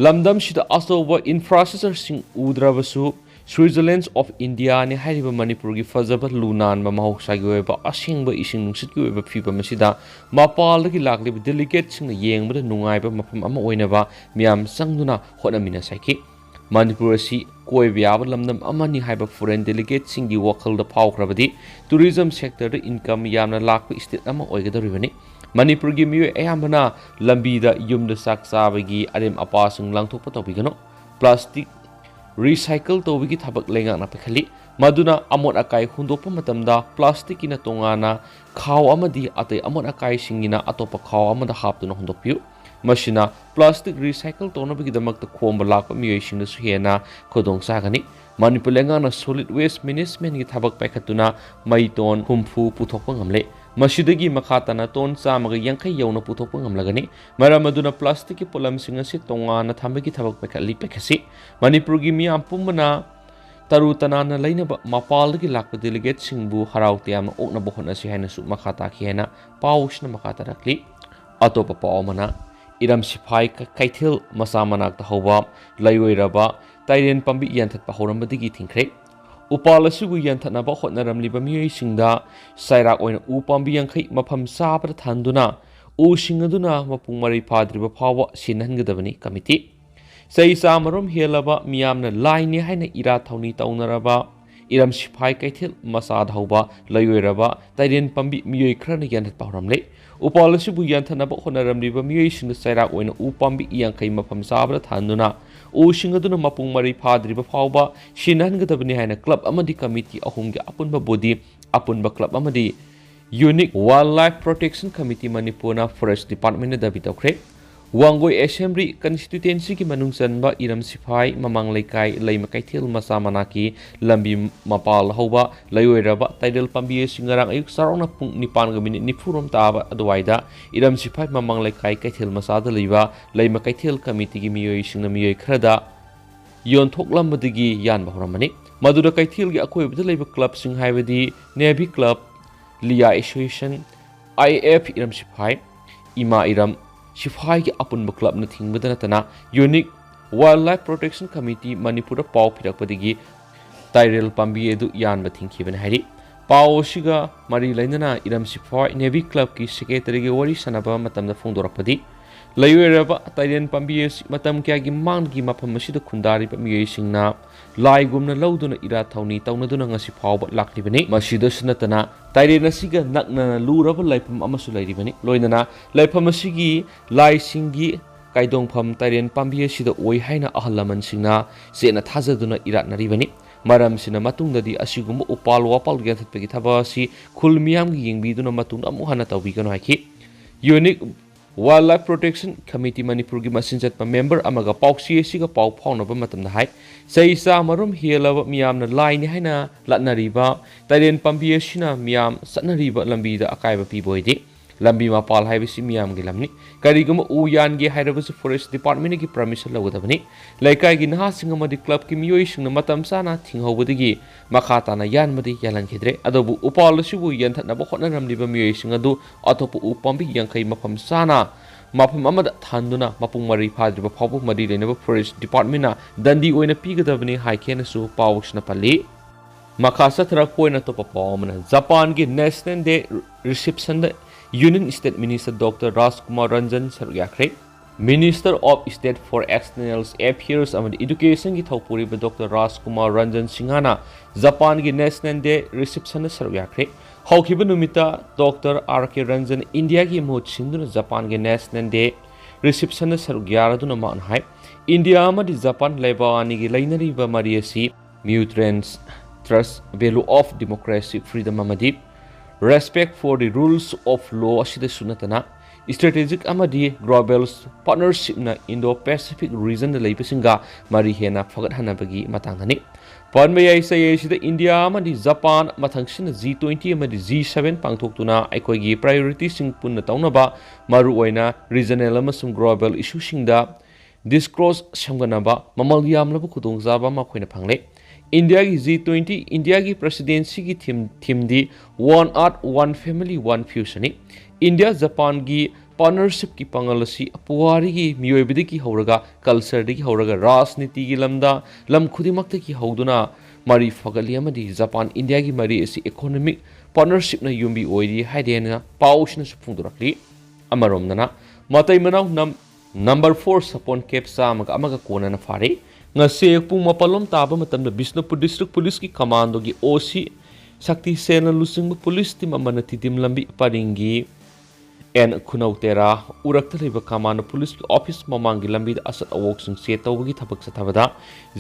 ꯂꯝꯗꯝꯁꯤꯗ ꯑꯆꯧꯕ ꯏꯟꯐ꯭ꯔꯥꯁ꯭ꯇ꯭ꯔꯛꯆꯔꯁꯤꯡ ꯎꯗ꯭ꯔꯕꯁꯨ, ꯁ꯭ꯋꯤꯖꯔꯂꯦꯟꯁ ꯑꯣꯐ ꯏꯟꯗꯤꯌꯥꯅꯤ ꯍꯥꯏꯔꯤꯕ ꯃꯅꯤꯄꯨꯔꯒꯤ ꯐꯖꯕ ꯂꯨ ꯅꯥꯟꯕ ꯃꯍꯧꯁꯥꯒꯤ ꯑꯣꯏꯕ ꯑꯁꯦꯡꯕ ꯏꯁꯤꯡ ꯅꯨꯡꯁꯤꯠꯀꯤ ꯑꯣꯏꯕ ꯐꯤꯕꯝ ꯑꯁꯤꯗ ꯃꯄꯥꯟꯗꯒꯤ ꯂꯥꯛꯂꯤꯕ ꯗꯦꯂꯤꯒꯦꯠꯁꯤꯡꯅ ꯌꯦꯡꯕꯗ ꯅꯨꯡꯉꯥꯏꯕ ꯃꯐꯝ ꯑꯃ ꯑꯣꯏꯅꯕ ꯃꯤꯌꯥꯝ ꯆꯪꯗꯨꯅ ꯍꯣꯠꯅꯃꯤꯟꯅꯁꯤ ꯍꯥꯏꯈꯤ꯫ ꯃꯅꯤꯄꯨꯔ ꯑꯁꯤ ꯀꯣꯏꯕ ꯌꯥꯕ ꯂꯝꯗꯝ ꯑꯃꯅꯤ ꯍꯥꯏꯕ ꯐꯣꯔꯦꯟ ꯗꯦꯂꯤꯒꯦꯠꯁꯤꯡꯒꯤ ꯋꯥꯈꯜꯗ ꯐꯥꯎꯈ꯭ꯔꯕꯗꯤ, ꯇꯨꯔꯤꯖꯝ ꯁꯦꯛꯇꯔꯗ ꯏꯟꯀꯝ ꯌꯥꯝꯅ ꯂꯥꯛꯄ ꯁ꯭ꯇꯦꯠ ꯑꯃ ꯑꯣꯏꯒꯗꯧꯔꯤꯕꯅꯤ꯫ ꯃꯅꯤꯄꯨꯔꯒꯤ ꯃꯤꯑꯣꯏ ꯑꯌꯥꯝꯕꯅ ꯂꯝꯕꯤꯗ, ꯌꯨꯝꯗ ꯆꯥꯛ ꯆꯥꯕꯒꯤ ꯑꯔꯦꯝ ꯑꯄꯥꯁꯤꯡ ꯂꯪꯊꯣꯛꯄ ꯇꯧꯕꯤꯒꯅꯨ꯫ ꯄ꯭ꯂꯥꯁꯇꯤꯛ ꯔꯤꯁꯥꯏꯀꯜ ꯇꯧꯕꯒꯤ ꯊꯕꯛ ꯂꯩꯉꯥꯛꯅ ꯄꯥꯏꯈꯠꯂꯤ꯫ ꯃꯗꯨꯅ ꯑꯃꯣꯠ ꯑꯀꯥꯏ ꯍꯨꯟꯗꯣꯛꯄ ꯃꯇꯝꯗ ꯄ꯭ꯂꯥꯁꯇꯤꯛꯀꯤꯅ ꯇꯣꯉꯥꯟꯅ ꯈꯥꯎ ꯑꯃꯗꯤ ꯑꯇꯩ ꯑꯃꯣꯠ ꯑꯀꯥꯏꯁꯤꯡꯒꯤꯅ ꯑꯇꯣꯞꯄ ꯈꯥꯎ ꯑꯃꯗ ꯍꯥꯞꯇꯨꯅ ꯍꯨꯟꯗꯣꯛꯄꯤꯌꯨ꯫ ꯃꯁꯤꯅ ꯄ꯭ꯂꯥꯁꯇꯤꯛ ꯔꯤꯁꯥꯏꯀꯜ ꯇꯧꯅꯕꯒꯤꯗꯃꯛꯇ ꯈꯣꯝꯕ ꯂꯥꯛꯄ ꯃꯤꯑꯣꯏꯁꯤꯡꯗꯁꯨ ꯍꯦꯟꯅ ꯈꯨꯗꯣꯡ ꯆꯥꯒꯅꯤ꯫ ꯃꯅꯤꯄꯨꯔ ꯂꯩꯉꯥꯛꯅ ꯁꯣꯂꯤꯗ ꯋꯦꯁ ꯃꯦꯅꯦꯖꯃꯦꯟꯒꯤ ꯊꯕꯛ ꯄꯥꯏꯈꯠꯇꯨꯅ ꯃꯩ ꯇꯣꯟ ꯍꯨꯝꯐꯨ ꯄꯨꯊꯣꯛꯄ ꯉꯝꯂꯦ꯫ ꯃꯁꯤꯗꯒꯤ ꯃꯈꯥ ꯇꯥꯅ ꯇꯣꯟ ꯆꯥꯝꯃꯒ ꯌꯥꯡꯈꯩ ꯌꯧꯅ ꯄꯨꯊꯣꯛꯄ ꯉꯝꯂꯒꯅꯤ꯫ ꯃꯔꯝ ꯑꯗꯨꯅ ꯄ꯭ꯂꯥꯁꯇꯤꯛꯀꯤ ꯄꯣꯠꯂꯝꯁꯤꯡ ꯑꯁꯤ ꯇꯣꯉꯥꯟꯅ ꯊꯝꯕꯒꯤ ꯊꯕꯛ ꯄꯥꯏꯈꯠꯂꯤ, ꯄꯥꯏꯈꯠꯁꯤ꯫ ꯃꯅꯤꯄꯨꯔꯒꯤ ꯃꯤꯌꯥꯝ ꯄꯨꯝꯕꯅ ꯇꯔꯨ ꯇꯅꯥꯟꯅ ꯂꯩꯅꯕ ꯃꯄꯥꯟꯗꯒꯤ ꯂꯥꯛꯄ ꯗꯦꯂꯤꯒꯦꯠꯁꯤꯡꯕꯨ ꯍꯔꯥꯎ ꯇꯌꯥꯝꯅ ꯑꯣꯛꯅꯕ ꯍꯣꯠꯅꯁꯤ ꯍꯥꯏꯅꯁꯨ ꯃꯈꯥ ꯇꯥꯈꯤ ꯍꯥꯏꯅ ꯄꯥꯎꯁꯤꯅ ꯃꯈꯥ ꯇꯥꯔꯛꯂꯤ꯫ ꯑꯇꯣꯞꯄ ꯄꯥꯎ ꯑꯃꯅ, ꯏꯔꯝ ꯁꯤꯐꯥꯏ ꯀ-, ꯀꯩꯊꯦꯜ ꯃꯆꯥ ꯃꯅꯥꯛꯇ ꯍꯧꯕ ꯂꯩꯔꯣꯏꯔꯕ ꯇꯥꯏꯔꯦꯟ ꯄꯥꯝꯕꯤ ꯌꯥꯟꯊꯠꯄ ꯍꯧꯔꯝꯕꯗꯒꯤ ꯊꯤꯡꯈ꯭ꯔꯦ꯫ ꯎꯄꯥꯜ ꯑꯁꯤꯕꯨ ꯌꯥꯟꯊꯠꯅꯕ ꯍꯣꯠꯅꯔꯝꯂꯤꯕ ꯃꯤꯑꯣꯏꯁꯤꯡꯗ ꯆꯩꯔꯥꯛ ꯑꯣꯏꯅ ꯎ ꯄꯥꯝꯕꯤ ꯌꯥꯡꯈꯩ ꯃꯐꯝ ꯆꯥꯕꯗ ꯊꯥꯟꯗꯨꯅ ꯎꯁꯤꯡ ꯑꯗꯨꯅ ꯃꯄꯨꯡ ꯃꯔꯩ ꯐꯥꯗ꯭ꯔꯤꯕ ꯐꯥꯎꯕ ꯁꯤꯟꯅꯍꯟꯒꯗꯕꯅꯤ ꯀꯃꯤꯇꯤ꯫ ꯆꯍꯤ ꯆꯥꯃꯔꯣꯝ ꯍꯦꯜꯂꯕ ꯃꯤꯌꯥꯝꯅ ꯂꯥꯏꯅꯤ ꯍꯥꯏꯅ ꯏꯔꯥꯠ ꯊꯧꯅꯤ ꯇꯧꯅꯔꯕ ꯏꯔꯝ ꯁꯤꯐꯥꯏ ꯀꯩꯊꯦꯜ ꯃꯆꯥꯗ ꯍꯧꯕ ꯂꯩꯔꯣꯏꯔꯕ ꯇꯥꯏꯔꯦꯟ ꯄꯥꯝꯕꯤ ꯃꯤꯑꯣꯏ ꯈꯔꯅ ꯌꯥꯟꯊꯠꯄ ꯍꯧꯔꯝꯂꯦ꯫ ꯎꯄꯥꯜ ꯑꯁꯤꯕꯨ ꯌꯥꯟꯊꯠꯅꯕ ꯍꯣꯠꯅꯔꯝꯂꯤꯕ ꯃꯤꯑꯣꯏꯁꯤꯡꯅ ꯆꯩꯔꯥꯛ ꯑꯣꯏꯅ ꯎ ꯄꯥꯝꯕꯤ ꯌꯥꯡꯈꯩ ꯃꯐꯝ ꯆꯥꯕꯗ ꯊꯥꯍꯟꯗꯨꯅ ꯎꯁꯤꯡ ꯑꯗꯨꯅ ꯃꯄꯨꯡ ꯃꯔꯩ ꯐꯥꯗ꯭ꯔꯤꯕ ꯐꯥꯎꯕ ꯁꯤꯟꯅꯍꯟꯒꯗꯕꯅꯤ ꯍꯥꯏꯅ ꯀ꯭ꯂꯕ ꯑꯃꯗꯤ ꯀꯃꯤꯇꯤ ꯑꯍꯨꯝꯒꯤ ꯑꯄꯨꯟꯕ ꯕꯣꯗꯤ, ꯑꯄꯨꯟꯕ ꯀ꯭ꯂꯕ ꯑꯃꯗꯤ Unique Wildlife Protection Committee ꯃꯅꯤꯄꯨꯔꯅ Forest Departmentꯅ ꯗꯥꯕꯤ ꯇꯧꯈ꯭ꯔꯦ꯫ ꯋꯥꯡꯒꯣꯏ Assembly Constituencyꯒꯤ ꯃꯅꯨꯡ ꯆꯟꯕ ꯏꯔꯝ ꯁꯤꯐꯥꯏ ꯃꯃꯥꯡ ꯂꯩꯀꯥꯏ ꯂꯩꯃ ꯀꯩꯊꯦꯜ ꯃꯆꯥ ꯃꯅꯥꯛꯀꯤ ꯂꯝꯕꯤ ꯃꯄꯥꯜ ꯍꯧꯕ ꯂꯩꯑꯣꯏꯔꯕ ꯇꯥꯏꯔꯦꯜ ꯄꯥꯝꯕꯤ ꯑꯁꯤ ꯉꯔꯥꯡ ꯑꯌꯨꯛ ꯆꯥꯎꯔꯥꯛꯅ ꯄꯨꯡ ꯅꯤꯄꯥꯟꯒ ꯃꯤꯅꯤꯠ ꯅꯤꯐꯨ ꯔꯣꯝ ꯇꯥꯕ ꯑꯗꯨꯋꯥꯏꯗ ꯏꯔꯝ ꯁꯤꯐꯥꯏ ꯃꯃꯥꯡ ꯂꯩꯀꯥꯏ ꯀꯩꯊꯦꯜ ꯃꯆꯥꯗ ꯂꯩꯕ ꯂꯩꯃ ꯀꯩꯊꯦꯜ committeeꯒꯤ ꯃꯤꯑꯣꯏꯁꯤꯡꯅ ꯃꯤꯑꯣꯏ ꯈꯔꯗ ꯌꯣꯟꯊꯣꯛꯂꯝꯕꯗꯒꯤ ꯌꯥꯟꯕ ꯍꯧꯔꯝꯕꯅꯤ꯫ ꯃꯗꯨꯗ ꯀꯩꯊꯦꯜꯒꯤ ꯑꯀꯣꯏꯕꯗ ꯂꯩꯕ clubꯁꯤꯡ ꯍꯥꯏꯕꯗꯤ Navy Club, Lia Association, IAF ꯏꯔꯝ ꯁꯤꯐꯥꯏ, ꯏꯃꯥ ꯏꯔꯝ ꯁꯤꯐꯥꯏꯒꯤ ꯑꯄꯨꯟꯕ clubꯅ ꯊꯤꯡꯕꯗ ꯅꯠꯇꯅ Unique Wildlife Protection Committee ꯃꯅꯤꯄꯨꯔꯗ ꯄꯥꯎ ꯄꯤꯔꯛꯄꯗꯒꯤ ꯇꯥꯏꯔꯦꯜ ꯄꯥꯝꯕꯤ ꯑꯗꯨ ꯌꯥꯟꯕ ꯊꯤꯡꯈꯤꯕꯅꯤ ꯍꯥꯏꯔꯤ꯫ ꯄꯥꯎ ꯑꯁꯤꯒ ꯃꯔꯤ ꯂꯩꯅꯅ ꯏꯔꯝ ꯁꯤꯐꯥꯏ Navy Clubꯀꯤ Secretaryꯒ ꯋꯥꯔꯤ ꯁꯥꯟꯅꯕ ꯃꯇꯝꯗ ꯐꯣꯡꯗꯣꯔꯛꯄꯗꯤ, ꯂꯩꯑꯣꯏꯔꯕ ꯇꯥꯏꯔꯦꯟ ꯄꯥꯝꯕꯤ ꯑꯁꯤ ꯃꯇꯝ ꯀꯌꯥꯒꯤ ꯃꯃꯥꯡꯗꯒꯤ ꯃꯐꯝ ꯑꯁꯤꯗ ꯈꯨꯟꯗꯥꯔꯤꯕ ꯃꯤꯑꯣꯏꯁꯤꯡꯅ ꯂꯥꯏꯒꯨꯝꯅ ꯂꯧꯗꯨꯅ ꯏꯔꯥꯠ ꯊꯧꯅꯤ ꯇꯧꯅꯗꯨꯅ ꯉꯁꯤ ꯐꯥꯎꯕ ꯂꯥꯛꯂꯤꯕꯅꯤ꯫ ꯃꯁꯤꯗꯁꯨ ꯅꯠꯇꯅ ꯇꯥꯏꯔꯦꯟ ꯑꯁꯤꯒ ꯅꯛꯅꯅ ꯂꯨꯔꯕ ꯂꯥꯏꯐꯝ ꯑꯃꯁꯨ ꯂꯩꯔꯤꯕꯅꯤ꯫ ꯂꯣꯏꯅꯅ ꯂꯥꯏꯐꯝ ꯑꯁꯤꯒꯤ ꯂꯥꯏꯁꯤꯡꯒꯤ ꯀꯥꯏꯗꯣꯡꯐꯝ ꯇꯥꯏꯔꯦꯟ ꯄꯥꯝꯕꯤ ꯑꯁꯤꯗ ꯑꯣꯏ ꯍꯥꯏꯅ ꯑꯍꯜ ꯂꯃꯟꯁꯤꯡꯅ ꯆꯦꯠꯅ ꯊꯥꯖꯗꯨꯅ ꯏꯔꯥꯠꯅꯔꯤꯕꯅꯤ꯫ ꯃꯔꯝꯁꯤꯅ ꯃꯇꯨꯡꯗꯗꯤ ꯑꯁꯤꯒꯨꯝꯕ ꯎꯄꯥꯜ ꯋꯥꯄꯥꯜ ꯌꯥꯟꯊꯠꯄꯒꯤ ꯊꯕꯛ ꯑꯁꯤ ꯈꯨꯜ ꯃꯤꯌꯥꯝꯒꯤ ꯌꯦꯡꯕꯤꯗꯨꯅ ꯃꯇꯨꯡꯗ ꯑꯃꯨꯛ ꯍꯟꯅ ꯇꯧꯕꯤꯒꯅꯨ ꯍꯥꯏꯈꯤ꯫ Unique Wildlife Protection Committee ꯃꯅꯤꯄꯨꯔꯒꯤ ꯃꯆꯤꯟ ꯆꯠꯄ member ꯑꯃꯒ ꯄꯥꯎꯆꯦ ꯑꯁꯤꯒ ꯄꯥꯎ ꯐꯥꯎꯅꯕ ꯃꯇꯝꯗ ꯍꯥꯏ, ꯆꯍꯤ ꯆꯥꯃꯔꯣꯝ ꯍꯦꯜꯂꯕ ꯃꯤꯌꯥꯝꯅ ꯂꯥꯏꯅꯤ ꯍꯥꯏꯅ ꯂꯥꯠꯅꯔꯤꯕ ꯇꯥꯏꯔꯦꯟ ꯄꯥꯝꯕꯤ ꯑꯁꯤꯅ ꯃꯤꯌꯥꯝ ꯆꯠꯅꯔꯤꯕ ꯂꯝꯕꯤꯗ ꯑꯀꯥꯏꯕ ꯄꯤꯕ ꯑꯣꯏꯗꯦ꯫ ꯂꯝꯕꯤ ꯃꯄꯥꯜ ꯍꯥꯏꯕꯁꯤ ꯃꯤꯌꯥꯝꯒꯤ ꯂꯝꯅꯤ꯫ ꯀꯔꯤꯒꯨꯝꯕ ꯎ ꯌꯥꯟꯒꯦ ꯍꯥꯏꯔꯕꯁꯨ Forest Departmentꯀꯤ permission ꯂꯧꯒꯗꯕꯅꯤ꯫ ꯂꯩꯀꯥꯏꯒꯤ ꯅꯍꯥꯁꯤꯡ ꯑꯃꯗꯤ clubꯀꯤ ꯃꯤꯑꯣꯏꯁꯤꯡꯅ ꯃꯇꯝ ꯆꯥꯅ ꯊꯤꯡꯍꯧꯕꯗꯒꯤ ꯃꯈꯥ ꯇꯥꯅ ꯌꯥꯟꯕꯗꯤ ꯌꯥꯜꯍꯟꯈꯤꯗ꯭ꯔꯦ꯫ ꯑꯗꯨꯕꯨ ꯎꯄꯥꯜ ꯑꯁꯤꯕꯨ ꯌꯥꯟꯊꯠꯅꯕ ꯍꯣꯠꯅꯔꯝꯂꯤꯕ ꯃꯤꯑꯣꯏꯁꯤꯡ ꯑꯗꯨ ꯑꯇꯣꯞꯄ ꯎ ꯄꯥꯝꯕꯤ ꯌꯥꯡꯈꯩ ꯃꯐꯝ ꯆꯥꯅ ꯃꯐꯝ ꯑꯃꯗ ꯊꯥꯟꯗꯨꯅ ꯃꯄꯨꯡ ꯃꯔꯩ ꯐꯥꯗ꯭ꯔꯤꯕ ꯐꯥꯎꯕ ꯃꯔꯤ ꯂꯩꯅꯕ Forest Departmentꯅ ꯗꯟꯗꯤ ꯑꯣꯏꯅ ꯄꯤꯒꯗꯕꯅꯤ ꯍꯥꯏꯈꯤ ꯍꯥꯏꯅꯁꯨ ꯄꯥꯎꯁꯤꯅ ꯄꯜꯂꯤ꯫ ꯃꯈꯥ ꯆꯠꯊꯔꯛꯄ ꯑꯣꯏꯅ ꯑꯇꯣꯞꯄ ꯄꯥꯎ ꯑꯃꯅ, ꯖꯄꯥꯟꯒꯤ National Day receptionꯗ Union State Minister Doctor ꯔꯥꯖꯀꯨꯃꯥꯔ ꯔꯟꯖꯟ ꯁꯔꯨꯛ ꯌꯥꯈ꯭ꯔꯦ꯫ Minister of State for External Affairs ꯑꯃꯗꯤ Educationꯒꯤ ꯊꯧꯄꯨꯔꯤꯕ Doctor ꯔꯥꯖꯀꯨꯃꯥꯔ ꯔꯟꯖꯟ ꯁꯤꯡꯍꯅ ꯖꯄꯥꯟꯒꯤ National Day receptionꯗ ꯁꯔꯨꯛ ꯌꯥꯈ꯭ꯔꯦ꯫ ꯍꯧꯈꯤꯕ ꯅꯨꯃꯤꯠꯇ Doctor R K ꯔꯟꯖꯟ ꯏꯟꯗꯤꯌꯥꯒꯤ ꯃꯍꯨꯠ ꯁꯤꯟꯗꯨꯅ ꯖꯄꯥꯟꯒꯤ National Day receptionꯗ ꯁꯔꯨꯛ ꯌꯥꯔꯗꯨꯅ ꯃꯍꯥꯛꯅ ꯍꯥꯏ, ꯏꯟꯗꯤꯌꯥ ꯑꯃꯗꯤ ꯖꯄꯥꯟ ꯂꯩꯕꯥꯛ ꯑꯅꯤꯒꯤ ꯂꯩꯅꯔꯤꯕ ꯃꯔꯤ ꯑꯁꯤ mutual trust, value of democracy, freedom ꯑꯃꯗꯤ Respect for the rules of law ꯑꯁꯤꯗꯁꯨ ꯅꯠꯇꯅ, strategic ꯑꯃꯗꯤ global partnershipꯅ Indo-Pacific regionꯗ ꯂꯩꯕꯁꯤꯡꯒ ꯃꯔꯤ ꯍꯦꯟꯅ ꯐꯒꯠꯍꯟꯅꯕꯒꯤ ꯃꯇꯥꯡꯗꯅꯤ꯫ ꯄꯟꯕ ꯌꯥꯏ, ꯆꯌꯣꯜ ꯑꯁꯤꯗ ꯏꯟꯗꯤꯌꯥ ꯑꯃꯗꯤ ꯖꯄꯥꯟ ꯃꯊꯪꯁꯤꯅ G twenty ꯑꯃꯗꯤ G seven ꯄꯥꯡꯊꯣꯛꯇꯨꯅ ꯑꯩꯈꯣꯏꯒꯤ priorityꯁꯤꯡ ꯄꯨꯟꯅ ꯇꯧꯅꯕ, ꯃꯔꯨꯑꯣꯏꯅ regional ꯑꯃꯁꯨꯡ global issueꯁꯤꯡꯗ discourse ꯁꯦꯝꯒꯠꯅꯕ ꯃꯃꯜ ꯌꯥꯝꯂꯕ ꯈꯨꯗꯣꯡꯆꯥꯕ ꯑꯃ ꯑꯩꯈꯣꯏꯅ ꯐꯪꯂꯦ꯫ ꯏꯟꯗꯤꯌꯥꯒꯤ G twenty, ꯏꯟꯗꯤꯌꯥꯒꯤ presidencyꯒꯤ theme, themeꯗꯤ One Earth, One Family, One Futureꯅꯤ꯫ ꯏꯟꯗꯤꯌꯥ ꯖꯄꯥꯟꯒꯤ partnershipꯀꯤ ꯄꯥꯡꯒꯜ ꯑꯁꯤ ꯄꯨꯋꯥꯔꯤꯒꯤ ꯃꯤꯑꯣꯏꯕꯗꯒꯤ ꯍꯧꯔꯒ, cultureꯗꯒꯤ ꯍꯧꯔꯒ, ꯔꯥꯖꯅꯤꯇꯤꯒꯤ ꯂꯝꯗ, ꯂꯝ ꯈꯨꯗꯤꯡꯃꯛꯇꯒꯤ ꯍꯧꯗꯨꯅ ꯃꯔꯤ ꯐꯒꯠꯂꯤ ꯑꯃꯗꯤ ꯖꯄꯥꯟ ꯏꯟꯗꯤꯌꯥꯒꯤ ꯃꯔꯤ ꯑꯁꯤ economic partnershipꯅ ꯌꯨꯝꯕꯤ ꯑꯣꯏꯔꯤ ꯍꯥꯏꯗꯦꯅ ꯄꯥꯎꯁꯤꯅꯁꯨ ꯐꯣꯡꯗꯣꯔꯛꯂꯤ꯫ ꯑꯃꯔꯣꯝꯗꯅ, ꯃꯇꯩ ꯃꯅꯥꯎ ꯅꯝ-, number four ꯁꯥꯄꯣꯟ cap ꯆꯥꯝꯃꯒ ꯑꯃꯒ ꯀꯣꯟꯅꯅ ꯐꯥꯔꯦ꯫ ꯉꯁꯤ ꯑꯌꯨꯛ ꯄꯨꯡ ꯃꯥꯄꯜ ꯂꯣꯝ ꯇꯥꯕ ꯃꯇꯝꯗ ꯕꯤꯁꯅꯨꯄꯨꯔ district policeꯀꯤ commandoꯒꯤ OC ꯁꯛꯇꯤꯁꯦꯟꯅ ꯂꯨꯆꯤꯡꯕ police team ꯑꯃꯅ ꯇꯤꯗꯤꯝ ꯂꯝꯕꯤ ꯄꯔꯤꯡꯒꯤ ꯑꯦꯟ ꯈꯨꯅꯧ ꯇꯦꯔꯥ ꯎꯔꯛꯇ ꯂꯩꯕ commando policeꯀꯤ office ꯃꯃꯥꯡꯒꯤ ꯂꯝꯕꯤꯗ ꯑꯆꯠ ꯑꯋꯣꯛꯁꯤꯡ check ꯇꯧꯕꯒꯤ ꯊꯕꯛ ꯆꯠꯊꯕꯗ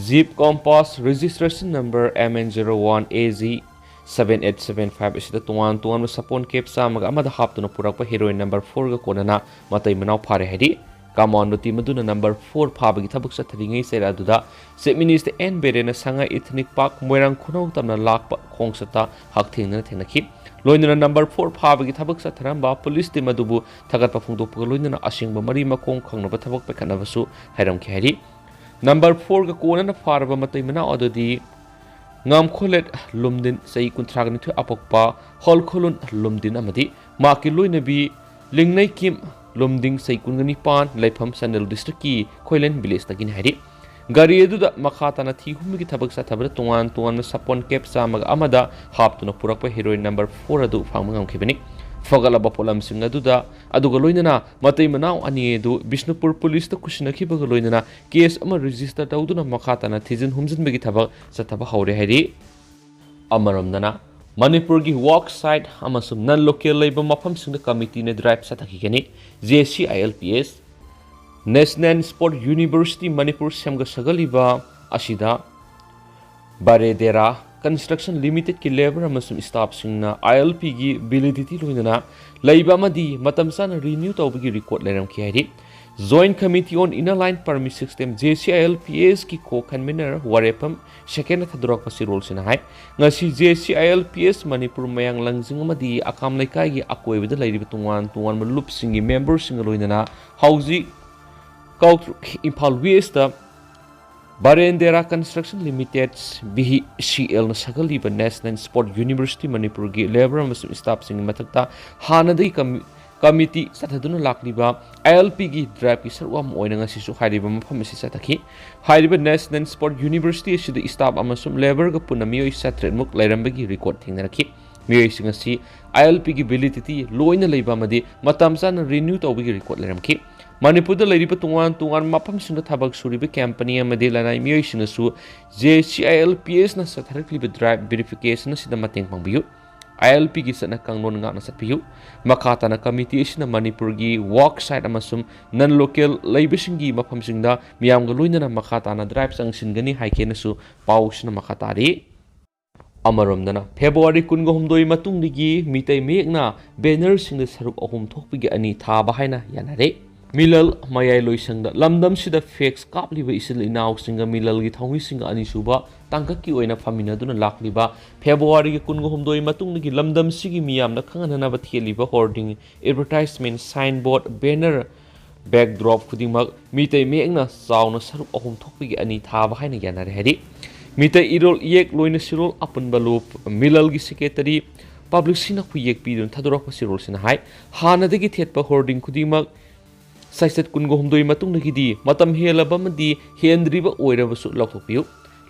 jeep Compass registration number M N zero one A G seven eight seven five ꯑꯁꯤꯗ ꯇꯣꯉꯥꯟ ꯇꯣꯉꯥꯟꯕ ꯁꯥꯄꯣꯟ cap ꯆꯥꯝꯃꯒ ꯑꯃꯗ ꯍꯥꯞꯇꯨꯅ ꯄꯨꯔꯛꯄ heroin number fourꯒ ꯀꯣꯟꯅꯅ ꯃꯇꯩ ꯃꯅꯥꯎ ꯐꯥꯔꯦ ꯍꯥꯏꯔꯤ꯫ Commando team ꯑꯗꯨꯅ number four ꯐꯥꯕꯒꯤ ꯊꯕꯛ ꯆꯠꯊꯔꯤꯉꯩ ꯆꯩꯔꯥꯛ ꯑꯗꯨꯗ Chief Minister N ꯕꯤꯔꯦꯟꯅ ꯁꯉꯥꯏ Ethnic Park ꯃꯣꯏꯔꯥꯡ ꯈꯨꯅꯧ ꯇꯝꯅ ꯂꯥꯛꯄ ꯈꯣꯡꯆꯠꯇ ꯍꯛꯊꯦꯡꯅꯅ ꯊꯦꯡꯅꯈꯤ꯫ ꯂꯣꯏꯅꯅ number four ꯐꯥꯕꯒꯤ ꯊꯕꯛ ꯆꯠꯊꯔꯝꯕ police team ꯑꯗꯨꯕꯨ ꯊꯥꯒꯠꯄ ꯐꯣꯡꯗꯣꯛꯄꯒ ꯂꯣꯏꯅꯅ ꯑꯁꯦꯡꯕ ꯃꯔꯤ ꯃꯈꯣꯡ ꯈꯪꯅꯕ ꯊꯕꯛ ꯄꯥꯏꯈꯠꯅꯕꯁꯨ ꯍꯥꯏꯔꯝꯈꯤ ꯍꯥꯏꯔꯤ꯫ Number fourꯒ ꯀꯣꯟꯅꯅ ꯐꯥꯔꯕ ꯃꯇꯩ ꯃꯅꯥꯎ ꯑꯗꯨꯗꯤ ꯉꯥꯝꯈꯣꯂꯦꯠ ꯂꯨꯝꯗꯤꯟ, ꯆꯍꯤ ꯀꯨꯟꯊ꯭ꯔꯥꯒ ꯅꯤꯊꯣꯏ ꯑꯄꯣꯛꯄ, ꯍꯣꯜꯈꯣꯂꯨꯟ ꯂꯨꯝꯗꯤꯟ ꯑꯃꯗꯤ ꯃꯍꯥꯛꯀꯤ ꯂꯣꯏꯅꯕꯤ ꯂꯤꯡꯅꯩꯀꯤꯝ ꯂꯨꯝꯗꯤꯡ, ꯆꯍꯤ ꯀꯨꯟꯒ ꯅꯤꯄꯥꯟ, ꯂꯩꯐꯝ ꯆꯥꯟꯗꯦꯜ districtꯀꯤ ꯈꯣꯏꯂꯦꯟ villageꯇꯒꯤꯅꯤ ꯍꯥꯏꯔꯤ꯫ ꯒꯥꯔꯤ ꯑꯗꯨꯗ ꯃꯈꯥ ꯇꯥꯅ ꯊꯤ ꯍꯨꯝꯕꯒꯤ ꯊꯕꯛ ꯆꯠꯊꯕꯗ ꯇꯣꯉꯥꯟ ꯇꯣꯉꯥꯟꯕ ꯁꯥꯄꯣꯟ cap ꯆꯥꯝꯃꯒ ꯑꯃꯗ ꯍꯥꯞꯇꯨꯅ ꯄꯨꯔꯛꯄ heroin number four ꯑꯗꯨ ꯐꯪꯕ ꯉꯝꯈꯤꯕꯅꯤ꯫ ꯐꯒꯠꯂꯕ ꯄꯣꯠꯂꯝꯁꯤꯡ ꯑꯗꯨꯗ, ꯑꯗꯨꯒ ꯂꯣꯏꯅꯅ ꯃꯇꯩ ꯃꯅꯥꯎ ꯑꯅꯤ ꯑꯗꯨ ꯕꯤꯁꯅꯨꯄꯨꯔ policeꯇ ꯈꯨꯠꯁꯤꯟꯅꯈꯤꯕꯒ ꯂꯣꯏꯅꯅ case ꯑꯃ register ꯇꯧꯗꯨꯅ ꯃꯈꯥ ꯇꯥꯅ ꯊꯤꯖꯤꯟ ꯍꯨꯝꯖꯤꯟꯕꯒꯤ ꯊꯕꯛ ꯆꯠꯊꯕ ꯍꯧꯔꯦ ꯍꯥꯏꯔꯤ꯫ ꯑꯃꯔꯣꯝꯗꯅ, ꯃꯅꯤꯄꯨꯔꯒꯤ work site ꯑꯃꯁꯨꯡ non local ꯂꯩꯕ ꯃꯐꯝꯁꯤꯡꯗ committeeꯅ drive ꯆꯠꯊꯈꯤꯒꯅꯤ꯫ JCILPS, National Sport University Manipur ꯁꯦꯝꯒꯠ ꯁꯥꯒꯠꯂꯤꯕ ꯑꯁꯤꯗ ꯕꯔꯦꯗꯦꯔꯥ, Construction Limited ꯀꯤ labour ꯑꯃꯁꯨꯡ staff ꯁꯤꯡꯅ I L P ꯒꯤ validity ꯂꯣꯏꯅꯅ ꯂꯩꯕ ꯑꯃꯗꯤ ꯃꯇꯝ ꯆꯥꯅ renew ꯇꯧꯕꯒꯤ record ꯂꯩꯔꯝꯈꯤ ꯍꯥꯏꯔꯤ꯫ Joint Committee on Inner Line Permit System, J C I L P S ꯀꯤ co-convener ꯋꯥꯔꯦꯞꯐꯝ ꯁꯦꯀꯦꯟꯗ ꯊꯥꯗꯣꯔꯛꯄ ꯆꯦꯔꯣꯜꯁꯤꯅ ꯍꯥꯏ, ꯉꯁꯤ J C I L P S Manipur ꯃꯌꯥꯡ ꯂꯪꯖꯤꯡ ꯑꯃꯗꯤ ꯑꯀꯥꯝ ꯂꯩꯀꯥꯏꯒꯤ ꯑꯀꯣꯏꯕꯗ ꯂꯩꯔꯤꯕ ꯇꯣꯉꯥꯟ ꯇꯣꯉꯥꯟꯕ ꯂꯨꯞꯁꯤꯡꯒꯤ member ꯁꯤꯡꯒ ꯂꯣꯏꯅꯅ ꯍꯧꯖꯤꯛ ꯀꯥꯎꯇ꯭ꯔꯨꯛ ꯏꯝꯐꯥꯜ West ꯇ ꯕꯥꯔꯦꯟꯗꯦꯔꯥ Construction Limited, B C L ꯅ ꯁꯥꯒꯠꯂꯤꯕ National Sport University ꯃꯅꯤꯄꯨꯔꯒꯤ labour ꯑꯃꯁꯨꯡ staff ꯁꯤꯡꯒꯤ ꯃꯊꯛꯇ ꯍꯥꯟꯅꯗꯒꯤ ꯀꯃꯤ-, committee ꯆꯠꯊꯗꯨꯅ ꯂꯥꯛꯂꯤꯕ I L P ꯒꯤ drive ꯀꯤ ꯁꯔꯨꯛ ꯑꯃ ꯑꯣꯏꯅ ꯉꯁꯤꯁꯨ ꯍꯥꯏꯔꯤꯕ ꯃꯐꯝ ꯑꯁꯤ ꯆꯠꯊꯈꯤ꯫ ꯍꯥꯏꯔꯤꯕ National Sport University ꯑꯁꯤꯗ staff ꯑꯃꯁꯨꯡ labour ꯒ ꯄꯨꯟꯅ ꯃꯤꯑꯣꯏ ꯆꯥꯇ꯭ꯔꯦꯠ ꯃꯨꯛ ꯂꯩꯔꯝꯕꯒꯤ record ꯊꯦꯡꯅꯔꯛꯈꯤ꯫ ꯃꯤꯑꯣꯏꯁꯤꯡ ꯑꯁꯤ I L P ꯒꯤ validity ꯂꯣꯏꯅ ꯂꯩꯕ ꯑꯃꯗꯤ ꯃꯇꯝ ꯆꯥꯅ renew ꯇꯧꯕꯒꯤ record ꯂꯩꯔꯝꯈꯤ꯫ ꯃꯅꯤꯄꯨꯔꯗ ꯂꯩꯔꯤꯕ ꯇꯣꯉꯥꯟ ꯇꯣꯉꯥꯟꯕ ꯃꯐꯝꯁꯤꯡꯗ ꯊꯕꯛ ꯁꯨꯔꯤꯕ company ꯑꯃꯗꯤ ꯂꯅꯥꯏ ꯃꯤꯑꯣꯏꯁꯤꯡꯅꯁꯨ J C I L P S ꯅ ꯆꯠꯊꯔꯛꯂꯤꯕ drive verification ꯑꯁꯤꯗ ꯃꯇꯦꯡ ꯄꯥꯡꯕꯤꯌꯨ꯫ I L P ꯒꯤ ꯆꯠꯅ ꯀꯥꯡꯂꯣꯟ ꯉꯥꯛꯅ ꯆꯠꯄꯤꯌꯨ꯫ ꯃꯈꯥ ꯇꯥꯅ committee ꯑꯁꯤꯅ ꯃꯅꯤꯄꯨꯔꯒꯤ work site ꯑꯃꯁꯨꯡ non local ꯂꯩꯕꯁꯤꯡꯒꯤ ꯃꯐꯝꯁꯤꯡꯗ ꯃꯤꯌꯥꯝꯒ ꯂꯣꯏꯅꯅ ꯃꯈꯥ ꯇꯥꯅ drive ꯆꯪꯁꯤꯟꯒꯅꯤ ꯍꯥꯏꯈꯤ ꯍꯥꯏꯅꯁꯨ ꯄꯥꯎꯁꯤꯅ ꯃꯈꯥ ꯇꯥꯔꯤ꯫ ꯑꯃꯔꯣꯝꯗꯅ, February ꯀꯨꯟꯒ ꯍꯨꯝꯗꯣꯏ ꯃꯇꯨꯡꯗꯒꯤ ꯃꯤꯇꯩ ꯃꯌꯦꯛꯅ banner ꯁꯤꯡꯗ ꯁꯔꯨꯛ ꯑꯍꯨꯝ ꯊꯣꯛꯄꯒꯤ ꯑꯅꯤ ꯊꯥꯕ ꯍꯥꯏꯅ ꯌꯥꯅꯔꯦ꯫ ꯃꯤꯂꯜ ꯃꯌꯥꯏ ꯂꯣꯏꯁꯪꯗ ꯂꯝꯗꯝꯁꯤꯗ flag ꯀꯥꯞꯂꯤꯕ ꯏꯆꯤꯜ ꯏꯅꯥꯎꯁꯤꯡꯒ ꯃꯤꯂꯜꯒꯤ ꯊꯧꯃꯤꯁꯤꯡꯒ ꯑꯅꯤꯁꯨꯕ ꯇꯥꯡꯀꯛꯀꯤ ꯑꯣꯏꯅ ꯐꯝꯃꯤꯟꯅꯗꯨꯅ ꯂꯥꯛꯂꯤꯕ February ꯒꯤ ꯀꯨꯟꯒ ꯍꯨꯝꯗꯣꯏ ꯃꯇꯨꯡꯗꯒꯤ ꯂꯝꯗꯝꯁꯤꯒꯤ ꯃꯤꯌꯥꯝꯅ ꯈꯪꯍꯟꯅꯅꯕ ꯊꯦꯠꯂꯤꯕ hoarding, advertisement, signboard, banner, backdrop ꯈꯨꯗꯤꯡꯃꯛ ꯃꯤꯇꯩ ꯃꯌꯦꯛꯅ ꯆꯥꯎꯅ ꯁꯔꯨꯛ ꯑꯍꯨꯝ ꯊꯣꯛꯄꯒꯤ ꯑꯅꯤ ꯊꯥꯕ ꯍꯥꯏꯅ ꯌꯥꯅꯔꯦ ꯍꯥꯏꯔꯤ꯫ ꯃꯤꯇꯩ ꯏꯔꯣꯜ ꯏꯌꯦꯛ ꯂꯣꯏꯅ ꯁꯤꯔꯣꯜ ꯑꯄꯨꯟꯕ ꯂꯨꯞ ꯃꯤꯂꯜꯒꯤ secretary ꯄꯕ꯭ꯂꯤꯛꯁꯤꯅ ꯈꯨꯌꯦꯛ ꯄꯤꯗꯨꯅ ꯊꯥꯗꯣꯔꯛꯄ ꯁꯤꯔꯣꯜꯁꯤꯅ ꯍꯥꯏ, ꯍꯥꯟꯅꯗꯒꯤ ꯊꯦꯠꯄ hoarding ꯈꯨꯗꯤꯡꯃꯛ ꯆꯩꯆꯠ ꯀꯨꯟꯒ ꯍꯨꯝꯗꯣꯏ ꯃꯇꯨꯡꯗꯒꯤꯗꯤ ꯃꯇꯝ ꯍꯦꯜꯂꯕ ꯑꯃꯗꯤ ꯍꯦꯟꯗ꯭ꯔꯤꯕ ꯑꯣꯏꯔꯕꯁꯨ ꯂꯧꯊꯣꯛꯄꯤꯌꯨ꯫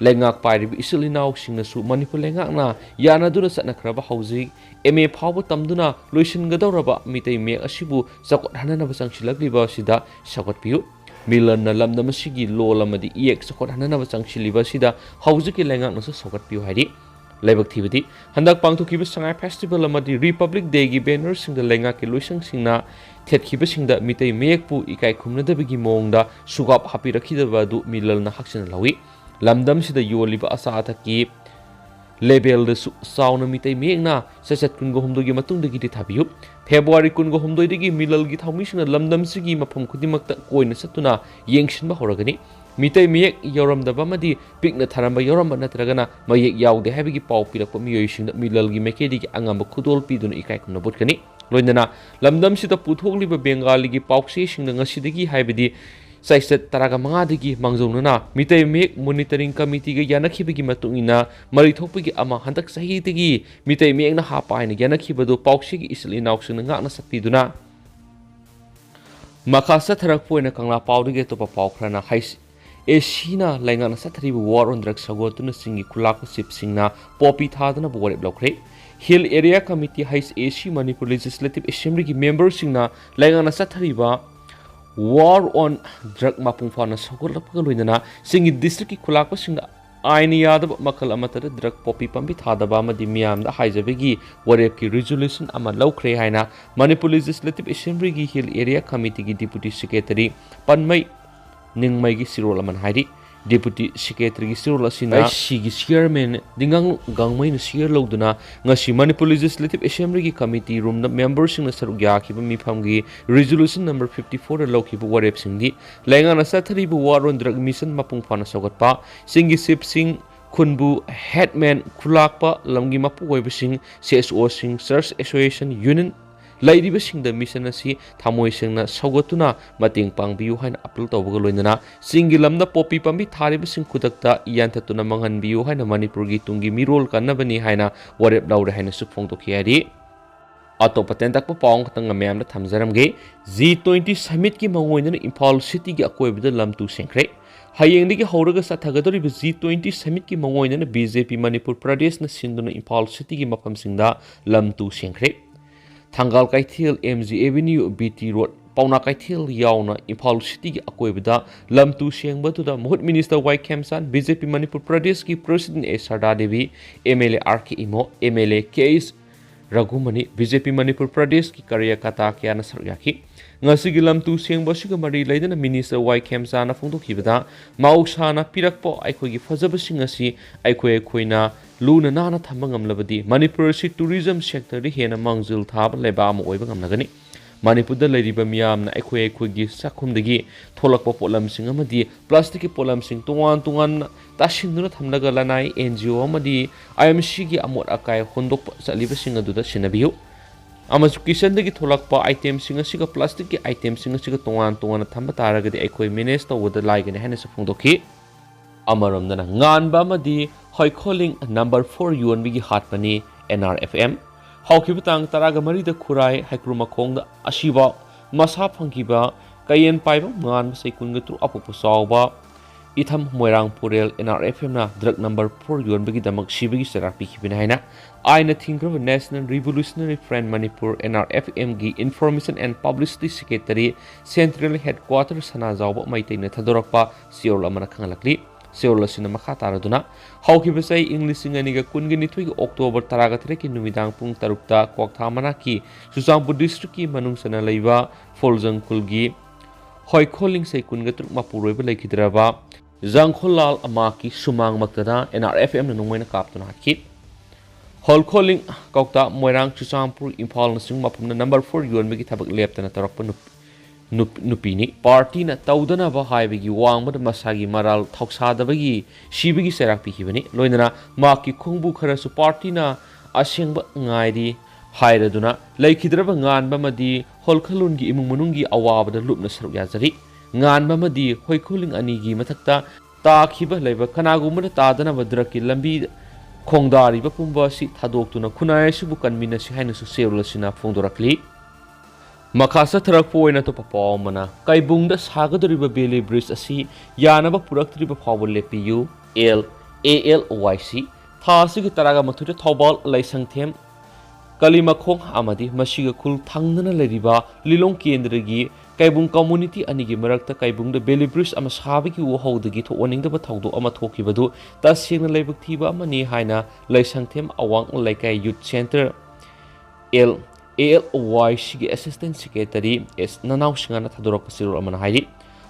ꯂꯩꯉꯥꯛ ꯄꯥꯏꯔꯤꯕ ꯏꯆꯤꯜ ꯏꯅꯥꯎꯁꯤꯡꯅꯁꯨ ꯃꯅꯤꯄꯨꯔ ꯂꯩꯉꯥꯛꯅ ꯌꯥꯅꯗꯨꯅ ꯆꯠꯅꯈ꯭ꯔꯕ ꯍꯧꯖꯤꯛ M A ꯐꯥꯎꯕ ꯇꯝꯗꯨꯅ ꯂꯣꯏꯁꯤꯟꯒꯗꯧꯔꯕ ꯃꯤꯇꯩ ꯃꯌꯦꯛ ꯑꯁꯤꯕꯨ ꯆꯥꯎꯈꯠꯍꯟꯅꯅꯕ ꯆꯪꯁꯤꯜꯂꯛꯂꯤꯕ ꯑꯁꯤꯗ ꯁꯧꯒꯠꯄꯤꯌꯨ꯫ ꯃꯤꯂꯜꯅ ꯂꯝꯗꯝ ꯑꯁꯤꯒꯤ ꯂꯣꯜ ꯑꯃꯗꯤ ꯏꯌꯦꯛ ꯆꯥꯎꯈꯠꯍꯟꯅꯅꯕ ꯆꯪꯁꯤꯜꯂꯤꯕ ꯑꯁꯤꯗ ꯍꯧꯖꯤꯛꯀꯤ ꯂꯩꯉꯥꯛꯅꯁꯨ ꯁꯧꯒꯠꯄꯤꯌꯨ ꯍꯥꯏꯔꯤ꯫ ꯂꯥꯏꯕꯛ ꯊꯤꯕꯗꯤ, ꯍꯟꯗꯛ ꯄꯥꯡꯊꯣꯛꯈꯤꯕ ꯁꯉꯥꯏ Festival ꯑꯃꯗꯤ Republic Day ꯒꯤ banner ꯁꯤꯡꯗ ꯂꯩꯉꯥꯛꯀꯤ ꯂꯣꯏꯁꯪꯁꯤꯡꯅ ꯊꯦꯠꯈꯤꯕꯁꯤꯡꯗ ꯃꯤꯇꯩ ꯃꯌꯦꯛꯄꯨ ꯏꯀꯥꯏ ꯈꯨꯝꯅꯗꯕꯒꯤ ꯃꯑꯣꯡꯗ ꯁꯨꯒꯥꯞ ꯍꯥꯞꯄꯤꯔꯛꯈꯤꯗꯕ ꯑꯗꯨ ꯃꯤꯂꯜꯅ ꯍꯛꯆꯤꯟꯅ ꯂꯧꯏ꯫ ꯂꯝꯗꯝꯁꯤꯗ ꯌꯣꯜꯂꯤꯕ ꯑꯆꯥ ꯑꯊꯛꯀꯤ ꯂꯦꯕꯦꯜꯗꯁꯨ ꯆꯥꯎꯅ ꯃꯤꯇꯩ ꯃꯌꯦꯛꯅ ꯆꯩꯆꯠ ꯀꯨꯟꯒ ꯍꯨꯝꯗꯣꯏꯒꯤ ꯃꯇꯨꯡꯗꯒꯤꯗꯤ ꯊꯥꯕꯤꯌꯨ꯫ ꯐꯦꯕ꯭ꯔꯨꯋꯥꯔꯤ ꯀꯨꯟꯒ ꯍꯨꯝꯗꯣꯏꯗꯒꯤ ꯃꯤꯂꯜꯒꯤ ꯊꯧꯃꯤꯁꯤꯡꯅ ꯂꯝꯗꯝꯁꯤꯒꯤ ꯃꯐꯝ ꯈꯨꯗꯤꯡꯃꯛꯇ ꯀꯣꯏꯅ ꯆꯠꯇꯨꯅ ꯌꯦꯡꯁꯤꯟꯕ ꯍꯧꯔꯒꯅꯤ꯫ ꯃꯤꯇꯩ ꯃꯌꯦꯛ ꯌꯥꯎꯔꯝꯗꯕ ꯑꯃꯗꯤ ꯄꯤꯛꯅ ꯊꯥꯔꯝꯕ ꯌꯥꯎꯔꯝꯕ ꯅꯠꯇ꯭ꯔꯒꯅ ꯃꯌꯦꯛ ꯌꯥꯎꯗꯦ ꯍꯥꯏꯕꯒꯤ ꯄꯥꯎ ꯄꯤꯔꯛꯄ ꯃꯤꯑꯣꯏꯁꯤꯡꯗ ꯃꯤꯂꯜꯒꯤ ꯃꯥꯏꯀꯩꯗꯒꯤ ꯑꯉꯝꯕ ꯈꯨꯗꯣꯜ ꯄꯤꯗꯨꯅ ꯏꯀꯥꯏ ꯈꯨꯝꯅꯕ ꯎꯠꯀꯅꯤ꯫ ꯂꯣꯏꯅꯅ ꯂꯝꯗꯝꯁꯤꯗ ꯄꯨꯊꯣꯛꯂꯤꯕ ꯕꯦꯡꯒꯥꯂꯤꯒꯤ ꯄꯥꯎꯆꯦꯁꯤꯡꯗ ꯉꯁꯤꯗꯒꯤ ꯍꯥꯏꯕꯗꯤ ꯆꯩꯆꯠ ꯇꯔꯥꯒ ꯃꯉꯥꯗꯒꯤ ꯃꯥꯡꯖꯧꯅꯅ ꯃꯤꯇꯩ ꯃꯌꯦꯛ ꯃꯣꯅꯤꯇꯔꯤꯡ ꯀꯃꯤꯇꯤꯒ ꯌꯥꯅꯈꯤꯕꯒꯤ ꯃꯇꯨꯡ ꯏꯟꯅ ꯃꯔꯤ ꯊꯣꯛꯄꯒꯤ ꯑꯃ ꯍꯟꯗꯛ ꯆꯍꯤꯗꯒꯤ ꯃꯤꯇꯩ ꯃꯌꯦꯛꯅ ꯍꯥꯞꯄ ꯍꯥꯏꯅ ꯌꯥꯅꯈꯤꯕꯗꯨ ꯄꯥꯎꯆꯦꯒꯤ ꯏꯆꯤꯜ ꯏꯅꯥꯎꯁꯤꯡꯅ ꯉꯥꯛꯅ ꯆꯠꯄꯤꯗꯨꯅ ꯃꯈꯥ ꯆꯠꯊꯔꯛꯄ ꯑꯣꯏꯅ ꯀꯪꯂꯥ ꯄꯥꯎꯗꯒꯤ ꯑꯇꯣꯞꯄ ꯄꯥꯎ ꯈꯔꯅ ꯍꯩꯁ ꯑꯦ ꯁꯤꯅ ꯂꯩꯉꯥꯛꯅ ꯆꯠꯊꯔꯤꯕ War on Drugs ꯁꯧꯒꯠꯇꯨꯅ ꯆꯤꯡꯒꯤ ꯈꯨꯂꯥꯛꯄ ꯆꯤꯞꯁꯤꯡꯅ ꯄꯣꯄꯤ ꯊꯥꯗꯅꯕ ꯋꯥꯔꯦꯞ ꯂꯧꯈ꯭ꯔꯦ꯫ Hill Area Committee, ꯍꯩꯁ ꯑꯦ ꯁꯤ, ꯃꯅꯤꯄꯨꯔ Legislative Assemblyꯒꯤ ꯃꯦꯝꯕꯔꯁꯤꯡꯅ ꯂꯩꯉꯥꯛꯅ ꯆꯠꯊꯔꯤꯕ War on Drug ꯃꯄꯨꯡ ꯐꯥꯅ ꯁꯧꯒꯠꯂꯛꯄꯒ ꯂꯣꯏꯅꯅ ꯆꯤꯡꯒꯤ ꯗꯤꯁꯇ꯭ꯔꯤꯛꯀꯤ ꯈꯨꯂꯥꯛꯄꯁꯤꯡꯗ ꯑꯥꯏꯟ ꯌꯥꯗꯕ ꯃꯈꯜ ꯑꯃꯠꯇꯗ ꯗ꯭ꯔꯒ ꯄꯣꯄꯤ ꯄꯥꯝꯕꯤ ꯊꯥꯗꯕ ꯑꯃꯗꯤ ꯃꯤꯌꯥꯝꯗ ꯍꯥꯏꯖꯕꯒꯤ ꯋꯥꯔꯦꯞꯀꯤ ꯔꯤꯖꯣꯂꯨꯁꯟ ꯑꯃ ꯂꯧꯈ꯭ꯔꯦ ꯍꯥꯏꯅ Manipur Legislative Assemblyꯒꯤ Hill Area Committeeꯒꯤ Deputy Secretary ꯄꯟꯃꯩ ꯅꯤꯡꯃꯩꯒꯤ ꯆꯤꯔꯣꯜ ꯑꯃꯅ ꯍꯥꯏꯔꯤ꯫ Deputy Secretaryꯒꯤ ꯆꯤꯔꯣꯜ ꯑꯁꯤꯅ ꯑꯥꯏ ꯁꯤꯒꯤ Chairman ꯗꯤꯡꯒꯥꯡ ꯒꯥꯡꯃꯩꯅ ꯁꯤꯌꯔ ꯂꯧꯗꯨꯅ ꯉꯁꯤ ꯃꯅꯤꯄꯨꯔ Legislative Assemblyꯒꯤ Committee Roomꯗ ꯃꯦꯝꯕꯔꯁꯤꯡꯅ ꯁꯔꯨꯛ ꯌꯥꯈꯤꯕ ꯃꯤꯐꯝꯒꯤ ꯔꯤꯖꯣꯂꯨꯁꯟ ꯅꯝꯕꯔ ꯐꯤꯐꯇꯤ ꯐꯣꯔꯗ ꯂꯧꯈꯤꯕ ꯋꯥꯔꯦꯞꯁꯤꯡꯗꯤ ꯂꯩꯉꯥꯛꯅ ꯆꯠꯊꯔꯤꯕ War on Drug mission ꯃꯄꯨꯡ ꯐꯥꯅ ꯁꯧꯒꯠꯄ, ꯆꯤꯡꯒꯤ ꯆꯤꯞꯁꯤꯡ, ꯈꯨꯟꯕꯨ ꯍꯦꯗꯃꯦꯟ, ꯈꯨꯂꯥꯛꯄ, ꯂꯝꯒꯤ ꯃꯄꯨꯑꯣꯏꯕꯁꯤꯡ, C S ꯑꯣꯁꯤꯡ, Church Association Union, ꯂꯩꯔꯤꯕꯁꯤꯡꯗ mission ꯑꯁꯤ ꯊꯃꯣꯏ ꯁꯦꯡꯅ ꯁꯧꯒꯠꯇꯨꯅ ꯃꯇꯦꯡ ꯄꯥꯡꯕꯤꯌꯨ ꯍꯥꯏꯅ ꯑꯄꯤꯜ ꯇꯧꯕꯒ ꯂꯣꯏꯅꯅ ꯆꯤꯡꯒꯤ ꯂꯝꯗ ꯄꯣꯄꯤ ꯄꯥꯝꯕꯤ ꯊꯥꯔꯤꯕꯁꯤꯡ ꯈꯨꯗꯛꯇ ꯌꯥꯟꯊꯠꯇꯨꯅ ꯃꯥꯡꯍꯟꯕꯤꯌꯨ ꯍꯥꯏꯅ ꯃꯅꯤꯄꯨꯔꯒꯤ ꯇꯨꯡꯒꯤ ꯃꯤꯔꯣꯜ ꯀꯟꯅꯕꯅꯤ ꯍꯥꯏꯅ ꯋꯥꯔꯦꯞ ꯂꯧꯔꯦ ꯍꯥꯏꯅꯁꯨ ꯐꯣꯡꯗꯣꯛꯈꯤ ꯍꯥꯏꯔꯤ꯫ ꯑꯇꯣꯞꯄ ꯇꯦꯟꯇꯛꯄ ꯄꯥꯎ ꯑꯃꯈꯛꯇꯪ ꯃꯌꯥꯝꯗ ꯊꯝꯖꯔꯝꯒꯦ꯫ G twenty summitꯀꯤ ꯃꯥꯡꯑꯣꯏꯅꯅ ꯏꯝꯐꯥꯜ cityꯒꯤ ꯑꯀꯣꯏꯕꯗ ꯂꯝ ꯇꯨ ꯁꯦꯡꯈ꯭ꯔꯦ꯫ ꯍꯌꯦꯡꯗꯒꯤ ꯍꯧꯔꯒ ꯆꯠꯊꯒꯗꯧꯔꯤꯕ G twenty summitꯀꯤ ꯃꯥꯡꯑꯣꯏꯅꯅ B J P ꯃꯅꯤꯄꯨꯔ ꯄ꯭ꯔꯗꯦꯁꯅ ꯁꯤꯟꯗꯨꯅ ꯏꯝꯐꯥꯜ cityꯒꯤ ꯃꯐꯝꯁꯤꯡꯗ ꯂꯝ ꯇꯨ ꯁꯦꯡꯈ꯭ꯔꯦ꯫ ꯊꯪꯒꯥꯜ ꯀꯩꯊꯦꯜ, M G Avenue, B T Road, ꯄꯥꯎꯅꯥ ꯀꯩꯊꯦꯜ ꯌꯥꯎꯅ ꯏꯝꯐꯥꯜ cityꯒꯤ ꯑꯀꯣꯏꯕꯗ ꯂꯝ ꯇꯨ ꯁꯦꯡꯕꯗꯨꯗ ꯃꯍꯨꯠ Minister Y ꯈꯦꯝꯆꯥꯟ, B J P Manipur ꯄ꯭ꯔꯗꯦꯁꯀꯤ President A ꯁꯔꯗꯥ Devi, M L A R K Imo, M L A K H Raghumani, B J P Manipur ꯄ꯭ꯔꯗꯦꯁꯀꯤ ꯀꯥꯔꯌꯀꯔꯇꯥ ꯀꯌꯥꯅ ꯁꯔꯨꯛ ꯌꯥꯈꯤ꯫ ꯉꯁꯤꯒꯤ ꯂꯝ ꯇꯨ ꯁꯦꯡꯕ ꯑꯁꯤꯒ ꯃꯔꯤ ꯂꯩꯅꯅ Minister Y ꯈꯦꯝꯆꯥꯟꯅ ꯐꯣꯡꯗꯣꯛꯈꯤꯕꯗ, ꯃꯍꯧꯁꯥꯅ ꯄꯤꯔꯛꯄ ꯑꯩꯈꯣꯏꯒꯤ ꯐꯖꯕꯁꯤꯡ ꯑꯁꯤ ꯑꯩꯈꯣꯏ ꯑꯩꯈꯣꯏꯅ ꯂꯨꯅ ꯅꯥꯟꯅ ꯊꯝꯕ ꯉꯝꯂꯕꯗꯤ ꯃꯅꯤꯄꯨꯔ ꯑꯁꯤ tourism sectorꯗ ꯍꯦꯟꯅ ꯃꯥꯡꯖꯤꯜ ꯊꯥꯕ ꯂꯩꯕꯥꯛ ꯑꯃ ꯑꯣꯏꯕ ꯉꯝꯂꯒꯅꯤ꯫ ꯃꯅꯤꯄꯨꯔꯗ ꯂꯩꯔꯤꯕ ꯃꯤꯌꯥꯝꯅ ꯑꯩꯈꯣꯏ ꯑꯩꯈꯣꯏꯒꯤ ꯆꯥꯛꯈꯨꯝꯗꯒꯤ ꯊꯣꯛꯂꯛꯄ ꯄꯣꯠꯂꯝꯁꯤꯡ ꯑꯃꯗꯤ plasticꯀꯤ ꯄꯣꯠꯂꯝꯁꯤꯡ ꯇꯣꯉꯥꯟ ꯇꯣꯉꯥꯟꯅ ꯇꯥꯁꯤꯟꯗꯨꯅ ꯊꯝꯂꯒ ꯂꯅꯥꯏ, NGO ꯑꯃꯗꯤ IMCꯒꯤ ꯑꯃꯣꯠ ꯑꯀꯥꯏ ꯍꯨꯟꯗꯣꯛꯄ ꯆꯠꯂꯤꯕꯁꯤꯡ ꯑꯗꯨꯗ ꯁꯤꯟꯅꯕꯤꯌꯨ꯫ ꯑꯃꯁꯨꯡ kitchenꯗꯒꯤ ꯊꯣꯛꯂꯛꯄ itemꯁꯤꯡ ꯑꯁꯤꯒ plasticꯀꯤ itemꯁꯤꯡ ꯑꯁꯤꯒ ꯇꯣꯉꯥꯟ ꯇꯣꯉꯥꯟꯅ ꯊꯝꯕ ꯇꯥꯔꯒꯗꯤ ꯑꯩꯈꯣꯏ manage ꯇꯧꯕꯗ ꯂꯥꯏꯒꯅꯤ ꯍꯥꯏꯅꯁꯨ ꯐꯣꯡꯗꯣꯛꯈꯤ꯫ ꯑꯃꯔꯣꯝꯗꯅ ꯉꯥꯟꯕ ꯑꯃꯗꯤ ꯍꯣꯏꯈꯣꯂꯤꯡ number four ꯌꯣꯟꯕꯒꯤ ꯍꯥꯠꯄꯅꯤ NRFM꯫ ꯍꯧꯈꯤꯕ ꯇꯥꯡ ꯇꯔꯥꯒ ꯃꯔꯤꯗ ꯈꯨꯔꯥꯏ ꯍꯩꯀ꯭ꯔꯨ ꯃꯈꯣꯡꯗ ꯑꯁꯤꯐꯥꯎ ꯃꯁꯥ ꯐꯪꯈꯤꯕ ꯀꯌꯦꯟ ꯄꯥꯏꯕ ꯉꯥꯟꯕ ꯆꯍꯤ ꯀꯨꯟꯒ ꯇꯔꯨꯛ ꯑꯄꯣꯛꯄ ꯆꯥꯎꯕ ꯏꯊꯝ ꯃꯣꯏꯔꯥꯡ ꯄꯨꯔꯦꯜ NRFMꯅ drug number four ꯌꯣꯟꯕꯒꯤꯗꯃꯛ ꯁꯤꯕꯒꯤ ꯆꯩꯔꯥꯛ ꯄꯤꯈꯤꯕꯅꯤ ꯍꯥꯏꯅ ꯑꯥꯏꯟꯅ ꯊꯤꯡꯈ꯭ꯔꯕ National Revolutionary Front Manipur, NRFMꯒꯤ Information and Publicity Secretary, Central Headquarter ꯁꯅꯥꯖꯥꯎꯕ ꯃꯩꯇꯩꯅ ꯊꯥꯗꯣꯔꯛꯄ ꯆꯦꯔꯣꯜ ꯑꯃꯅ ꯈꯪꯍꯜꯂꯛꯂꯤ꯫ ꯆꯦꯔꯣꯜ ꯑꯁꯤꯅ ꯃꯈꯥ ꯇꯥꯔꯗꯨꯅ, ꯍꯧꯈꯤꯕ ꯆꯍꯤ ꯏꯪ ꯂꯤꯁꯤꯡ ꯑꯅꯤꯒ ꯀꯨꯟꯒ ꯅꯤꯊꯣꯏꯒꯤ October ꯇꯔꯥꯒ ꯇꯔꯦꯠꯀꯤ ꯅꯨꯃꯤꯗꯥꯡ ꯄꯨꯡ ꯇꯔꯨꯛꯇ ꯀ꯭ꯋꯥꯛꯊꯥ ꯃꯅꯥꯛꯀꯤ ꯆꯨꯔꯆꯥꯟꯄꯨꯔ districtꯀꯤ ꯃꯅꯨꯡ ꯆꯟꯅ ꯂꯩꯕ ꯐꯣꯜꯖꯪ ꯈꯨꯜꯒꯤ ꯍꯣꯏꯈꯣꯂꯤꯡ ꯆꯍꯤ ꯀꯨꯟꯒ ꯇꯔꯨꯛ ꯃꯄꯨꯔꯣꯏꯕ ꯂꯩꯈꯤꯗ꯭ꯔꯕ ꯖꯥꯡꯈꯣꯜꯂꯥꯜ ꯑꯃꯥꯛꯀꯤ ꯁꯨꯃꯥꯡꯃꯛꯇꯗ NRFMꯅ ꯅꯣꯡꯃꯩꯅ ꯀꯥꯞꯇꯨꯅ ꯍꯥꯠꯈꯤ꯫ ꯍꯣꯜꯈꯣꯂꯤꯡ ꯀꯧꯇꯥ, ꯃꯣꯏꯔꯥꯡ, ꯆꯨꯔꯆꯥꯟꯄꯨꯔ, ꯏꯝꯐꯥꯜꯅꯆꯤꯡꯕ ꯃꯐꯝꯗ number four ꯌꯣꯟꯕꯒꯤ ꯊꯕꯛ ꯂꯦꯞꯇꯅ ꯇꯧꯔꯛꯄ ꯅꯨꯞ-, ꯅꯨꯞ-, ꯅꯨꯄꯤꯅꯤ꯫ Partyꯅ ꯇꯧꯗꯅꯕ ꯍꯥꯏꯕꯒꯤ ꯋꯥꯡꯃꯗ ꯃꯁꯥꯒꯤ ꯃꯔꯥꯜ ꯊꯧꯁꯥꯗꯕꯒꯤ ꯁꯤꯕꯒꯤ ꯆꯩꯔꯥꯛ ꯄꯤꯈꯤꯕꯅꯤ꯫ ꯂꯣꯏꯅꯅ ꯃꯍꯥꯛꯀꯤ ꯈꯣꯡꯕꯨ ꯈꯔꯁꯨ partyꯅ ꯑꯁꯦꯡꯕ ꯉꯥꯏꯔꯤ ꯍꯥꯏꯔꯗꯨꯅ ꯂꯩꯈꯤꯗ꯭ꯔꯕ ꯉꯥꯟꯕ ꯑꯃꯗꯤ ꯍꯣꯜꯈꯣꯂꯤꯡꯒꯤ ꯏꯃꯨꯡ ꯃꯅꯨꯡꯒꯤ ꯑꯋꯥꯕꯗ ꯂꯨꯞꯅ ꯁꯔꯨꯛ ꯌꯥꯖꯔꯤ꯫ ꯉꯥꯟꯕ ꯑꯃꯗꯤ ꯍꯣꯏꯈꯣꯂꯤꯡ ꯑꯅꯤꯒꯤ ꯃꯊꯛꯇ ꯇꯥꯈꯤꯕ ꯂꯩꯕ ꯀꯅꯥꯒꯨꯝꯕꯅ ꯇꯥꯗꯅꯕ drugꯀꯤ ꯂꯝꯕꯤ ꯈꯣꯡꯗꯥꯔꯤꯕ ꯄꯨꯝꯕ ꯑꯁꯤ ꯊꯥꯗꯣꯛꯇꯨꯅ ꯈꯨꯟꯅꯥꯏ ꯑꯁꯤꯕꯨ ꯀꯟꯃꯤꯟꯅꯁꯤ ꯍꯥꯏꯅꯁꯨ ꯆꯦꯔꯣꯜ ꯑꯁꯤꯅ ꯐꯣꯡꯗꯣꯔꯛꯂꯤ꯫ ꯃꯈꯥ ꯆꯠꯊꯔꯛꯄ ꯑꯣꯏꯅ ꯑꯇꯣꯞꯄ ꯄꯥꯎ ꯑꯃꯅ, ꯀꯩꯕꯨꯡꯗ ꯁꯥꯒꯗꯧꯔꯤꯕ Bailey Bridge ꯑꯁꯤ ꯌꯥꯅꯕ ꯄꯨꯔꯛꯇ꯭ꯔꯤꯕ ꯐꯥꯎꯕ ꯂꯦꯞꯄꯤꯌꯨ, L A L Y C꯫ ꯊꯥ ꯑꯁꯤꯒꯤ ꯇꯔꯥꯒ ꯃꯥꯊꯣꯏꯗ ꯊꯧꯕꯥꯜ, ꯂꯩꯁꯪꯊꯦꯝ, ꯀꯂꯤꯃꯈꯣꯡ ꯑꯃꯗꯤ ꯃꯁꯤꯒ ꯈꯨꯜ ꯊꯪꯅꯅ ꯂꯩꯔꯤꯕ ꯂꯤꯂꯣꯡ ꯀꯦꯟꯗ꯭ꯔꯒꯤ ꯀꯩꯕꯨꯡ community ꯑꯅꯤꯒꯤ ꯃꯔꯛꯇ ꯀꯩꯕꯨꯡꯗ Bailey Bridge ꯑꯃ ꯁꯥꯕꯒꯤ ꯋꯥꯍꯧꯗꯒꯤ ꯊꯣꯛꯍꯟꯅꯤꯡꯗꯕ ꯊꯧꯗꯣꯛ ꯑꯃ ꯊꯣꯛꯈꯤꯕꯗꯨ ꯇꯁꯦꯡꯅ ꯂꯥꯏꯕꯛ ꯊꯤꯕ ꯑꯃꯅꯤ ꯍꯥꯏꯅ ꯂꯩꯁꯪꯊꯦꯝ ꯑꯋꯥꯡ ꯂꯩꯀꯥꯏ Youth Centre, L A L Y Cꯒꯤ Assistant Secretary S ꯅꯅꯥꯎ ꯁꯤꯡꯍꯥꯅ ꯊꯥꯗꯣꯔꯛꯄ ꯆꯦꯔꯣꯜ ꯑꯃꯅ ꯍꯥꯏꯔꯤ꯫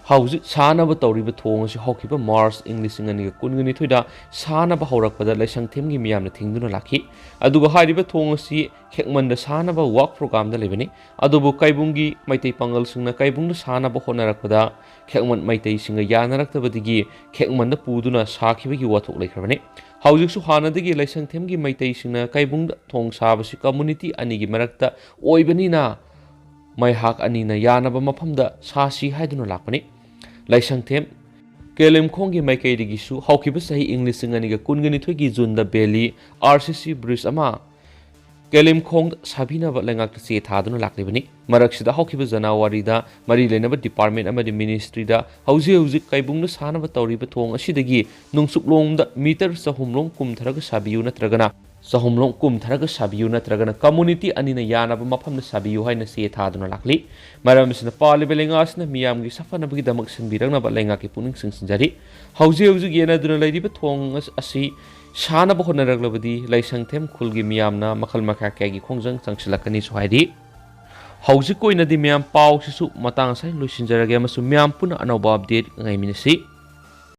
ꯍꯧꯖꯤꯛ ꯁꯥꯅꯕ ꯇꯧꯔꯤꯕ ꯊꯣꯡ ꯑꯁꯤ ꯍꯧꯈꯤꯕ ꯃꯥꯔꯆ ꯏꯪ ꯂꯤꯁꯤꯡ ꯑꯅꯤꯒ ꯀꯨꯟꯒ ꯅꯤꯊꯣꯏꯗ ꯁꯥꯅꯕ ꯍꯧꯔꯛꯄꯗ ꯂꯥꯏꯁꯪꯊꯦꯝꯒꯤ ꯃꯤꯌꯥꯝꯅ ꯊꯤꯡꯗꯨꯅ ꯂꯥꯛꯈꯤ꯫ ꯑꯗꯨꯒ ꯍꯥꯏꯔꯤꯕ ꯊꯣꯡ ꯑꯁꯤ ꯈꯦꯛꯃꯟꯗ ꯁꯥꯅꯕ ꯋꯥꯛ ꯄ꯭ꯔꯣꯒ꯭ꯔꯥꯝꯗ ꯂꯩꯕꯅꯤ꯫ ꯑꯗꯨꯕꯨ ꯀꯩꯕꯨꯡꯒꯤ ꯃꯩꯇꯩ ꯄꯥꯉꯜꯁꯤꯡꯅ ꯀꯩꯕꯨꯡꯗ ꯁꯥꯅꯕ ꯍꯣꯠꯅꯔꯛꯄꯗ ꯈꯦꯛꯃꯟ ꯃꯩꯇꯩꯁꯤꯡꯒ ꯌꯥꯅꯔꯛꯇꯕꯗꯒꯤ ꯈꯦꯛꯃꯟꯗ ꯄꯨꯗꯨꯅ ꯁꯥꯈꯤꯕꯒꯤ ꯋꯥꯊꯣꯛ ꯂꯩꯈ꯭ꯔꯕꯅꯤ꯫ ꯍꯧꯖꯤꯛꯁꯨ ꯍꯥꯟꯅꯗꯒꯤ ꯂꯥꯏꯁꯪꯊꯦꯝꯒꯤ ꯃꯩꯇꯩꯁꯤꯡꯅ ꯀꯩꯕꯨꯡꯗ ꯊꯣꯡ ꯁꯥꯕꯁꯤ ꯀꯝꯃꯨꯅꯤꯇꯤ ꯑꯅꯤꯒꯤ ꯃꯔꯛꯇ ꯑꯣꯏꯕꯅꯤꯅ ꯃꯩꯍꯥꯛ ꯑꯅꯤꯅ ꯌꯥꯅꯕ ꯃꯐꯝꯗ ꯁꯥꯁꯤ ꯍꯥꯏꯗꯨꯅ ꯂꯥꯛꯄꯅꯤ꯫ ꯂꯥꯏꯁꯪꯊꯦꯝ ꯀꯦꯂꯦꯝꯈꯣꯡꯒꯤ ꯃꯥꯏꯀꯩꯗꯒꯤꯁꯨ ꯍꯧꯈꯤꯕ ꯆꯍꯤ ꯏꯪ ꯂꯤꯁꯤꯡ ꯑꯅꯤꯒ ꯀꯨꯟꯒ ꯅꯤꯊꯣꯏꯒꯤ ꯖꯨꯟꯗ ꯕꯦꯂꯤ ꯑꯥꯔ ꯁꯤ ꯁꯤ ꯕ꯭ꯔꯤꯖ ꯑꯃ ꯀꯦꯂꯦꯝꯈꯣꯡꯗ ꯁꯥꯕꯤꯅꯕ ꯂꯩꯉꯥꯛꯇ ꯆꯦ ꯊꯥꯗꯨꯅ ꯂꯥꯛꯂꯤꯕꯅꯤ꯫ ꯃꯔꯛꯁꯤꯗ ꯍꯧꯈꯤꯕ ꯖꯅꯋꯥꯔꯤꯗ ꯃꯔꯤ ꯂꯩꯅꯕ ꯗꯤꯄꯥꯔꯠꯃꯦꯟ ꯑꯃꯗꯤ ꯃꯤꯅꯤꯁꯇ꯭ꯔꯤꯗ ꯍꯧꯖꯤꯛ ꯍꯧꯖꯤꯛ ꯀꯩꯕꯨꯡꯗ ꯁꯥꯅꯕ ꯇꯧꯔꯤꯕ ꯊꯣꯡ ꯑꯁꯤꯗꯒꯤ ꯅꯣꯡꯆꯨꯞꯂꯣꯝꯗ ꯃꯤꯇꯔ ꯆꯍꯨꯝꯂꯣꯝ ꯀꯨꯝꯊꯔꯒ ꯁꯥꯕꯤꯌꯨ ꯅꯠꯇ꯭ꯔꯒꯅ ꯆꯍꯨꯝꯂꯣꯝ ꯀꯨꯝꯊꯔꯒ ꯁꯥꯕꯤꯌꯨ ꯅꯠꯇ꯭ꯔꯒꯅ ꯀꯝꯃꯨꯅꯤꯇꯤ ꯑꯅꯤꯅ ꯌꯥꯅꯕ ꯃꯐꯝꯗ ꯁꯥꯕꯤꯌꯨ ꯍꯥꯏꯅ ꯆꯦ ꯊꯥꯗꯨꯅ ꯂꯥꯛꯂꯤ꯫ ꯃꯔꯝ ꯑꯁꯤꯅ ꯄꯥꯜꯂꯤꯕ ꯂꯩꯉꯥꯛ ꯑꯁꯤꯅ ꯃꯤꯌꯥꯝꯒꯤ ꯁꯥꯐꯅꯕꯒꯤꯗꯃꯛ ꯁꯤꯟꯕꯤꯔꯛꯅꯕ ꯂꯩꯉꯥꯛꯀꯤ ꯄꯨꯛꯅꯤꯡ ꯆꯤꯡꯁꯤꯟꯖꯔꯤ꯫ ꯍꯧꯖꯤꯛ ꯍꯧꯖꯤꯛ ꯌꯦꯟꯅꯗꯨꯅ ꯂꯩꯔꯤꯕ ꯊꯣꯡ ꯑꯁ-, ꯑꯁꯤ ꯁꯥꯅꯕ ꯍꯣꯠꯅꯔꯛꯂꯕꯗꯤ ꯂꯥꯏꯁꯪꯊꯦꯝ ꯈꯨꯜꯒꯤ ꯃꯤꯌꯥꯝꯅ ꯃꯈꯜ ꯃꯈꯥ ꯀꯌꯥꯒꯤ ꯈꯣꯡꯖꯪ ꯆꯪꯁꯤꯜꯂꯛꯀꯅꯤꯁꯨ ꯍꯥꯏꯔꯤ꯫ ꯍꯧꯖꯤꯛꯀꯤ ꯑꯣꯏꯅꯗꯤ ꯃꯌꯥꯝ ꯄꯥꯎꯁꯤꯁꯨ ꯃꯇꯥꯡ ꯑꯁꯤꯗ ꯂꯣꯏꯁꯤꯟꯖꯔꯒꯦ ꯑꯃꯁꯨꯡ ꯃꯌꯥꯝ ꯄꯨꯟꯅ ꯑꯅꯧꯕ ꯑꯞꯗꯦꯠ ꯉꯥꯏꯃꯤꯟꯅꯁꯤ꯫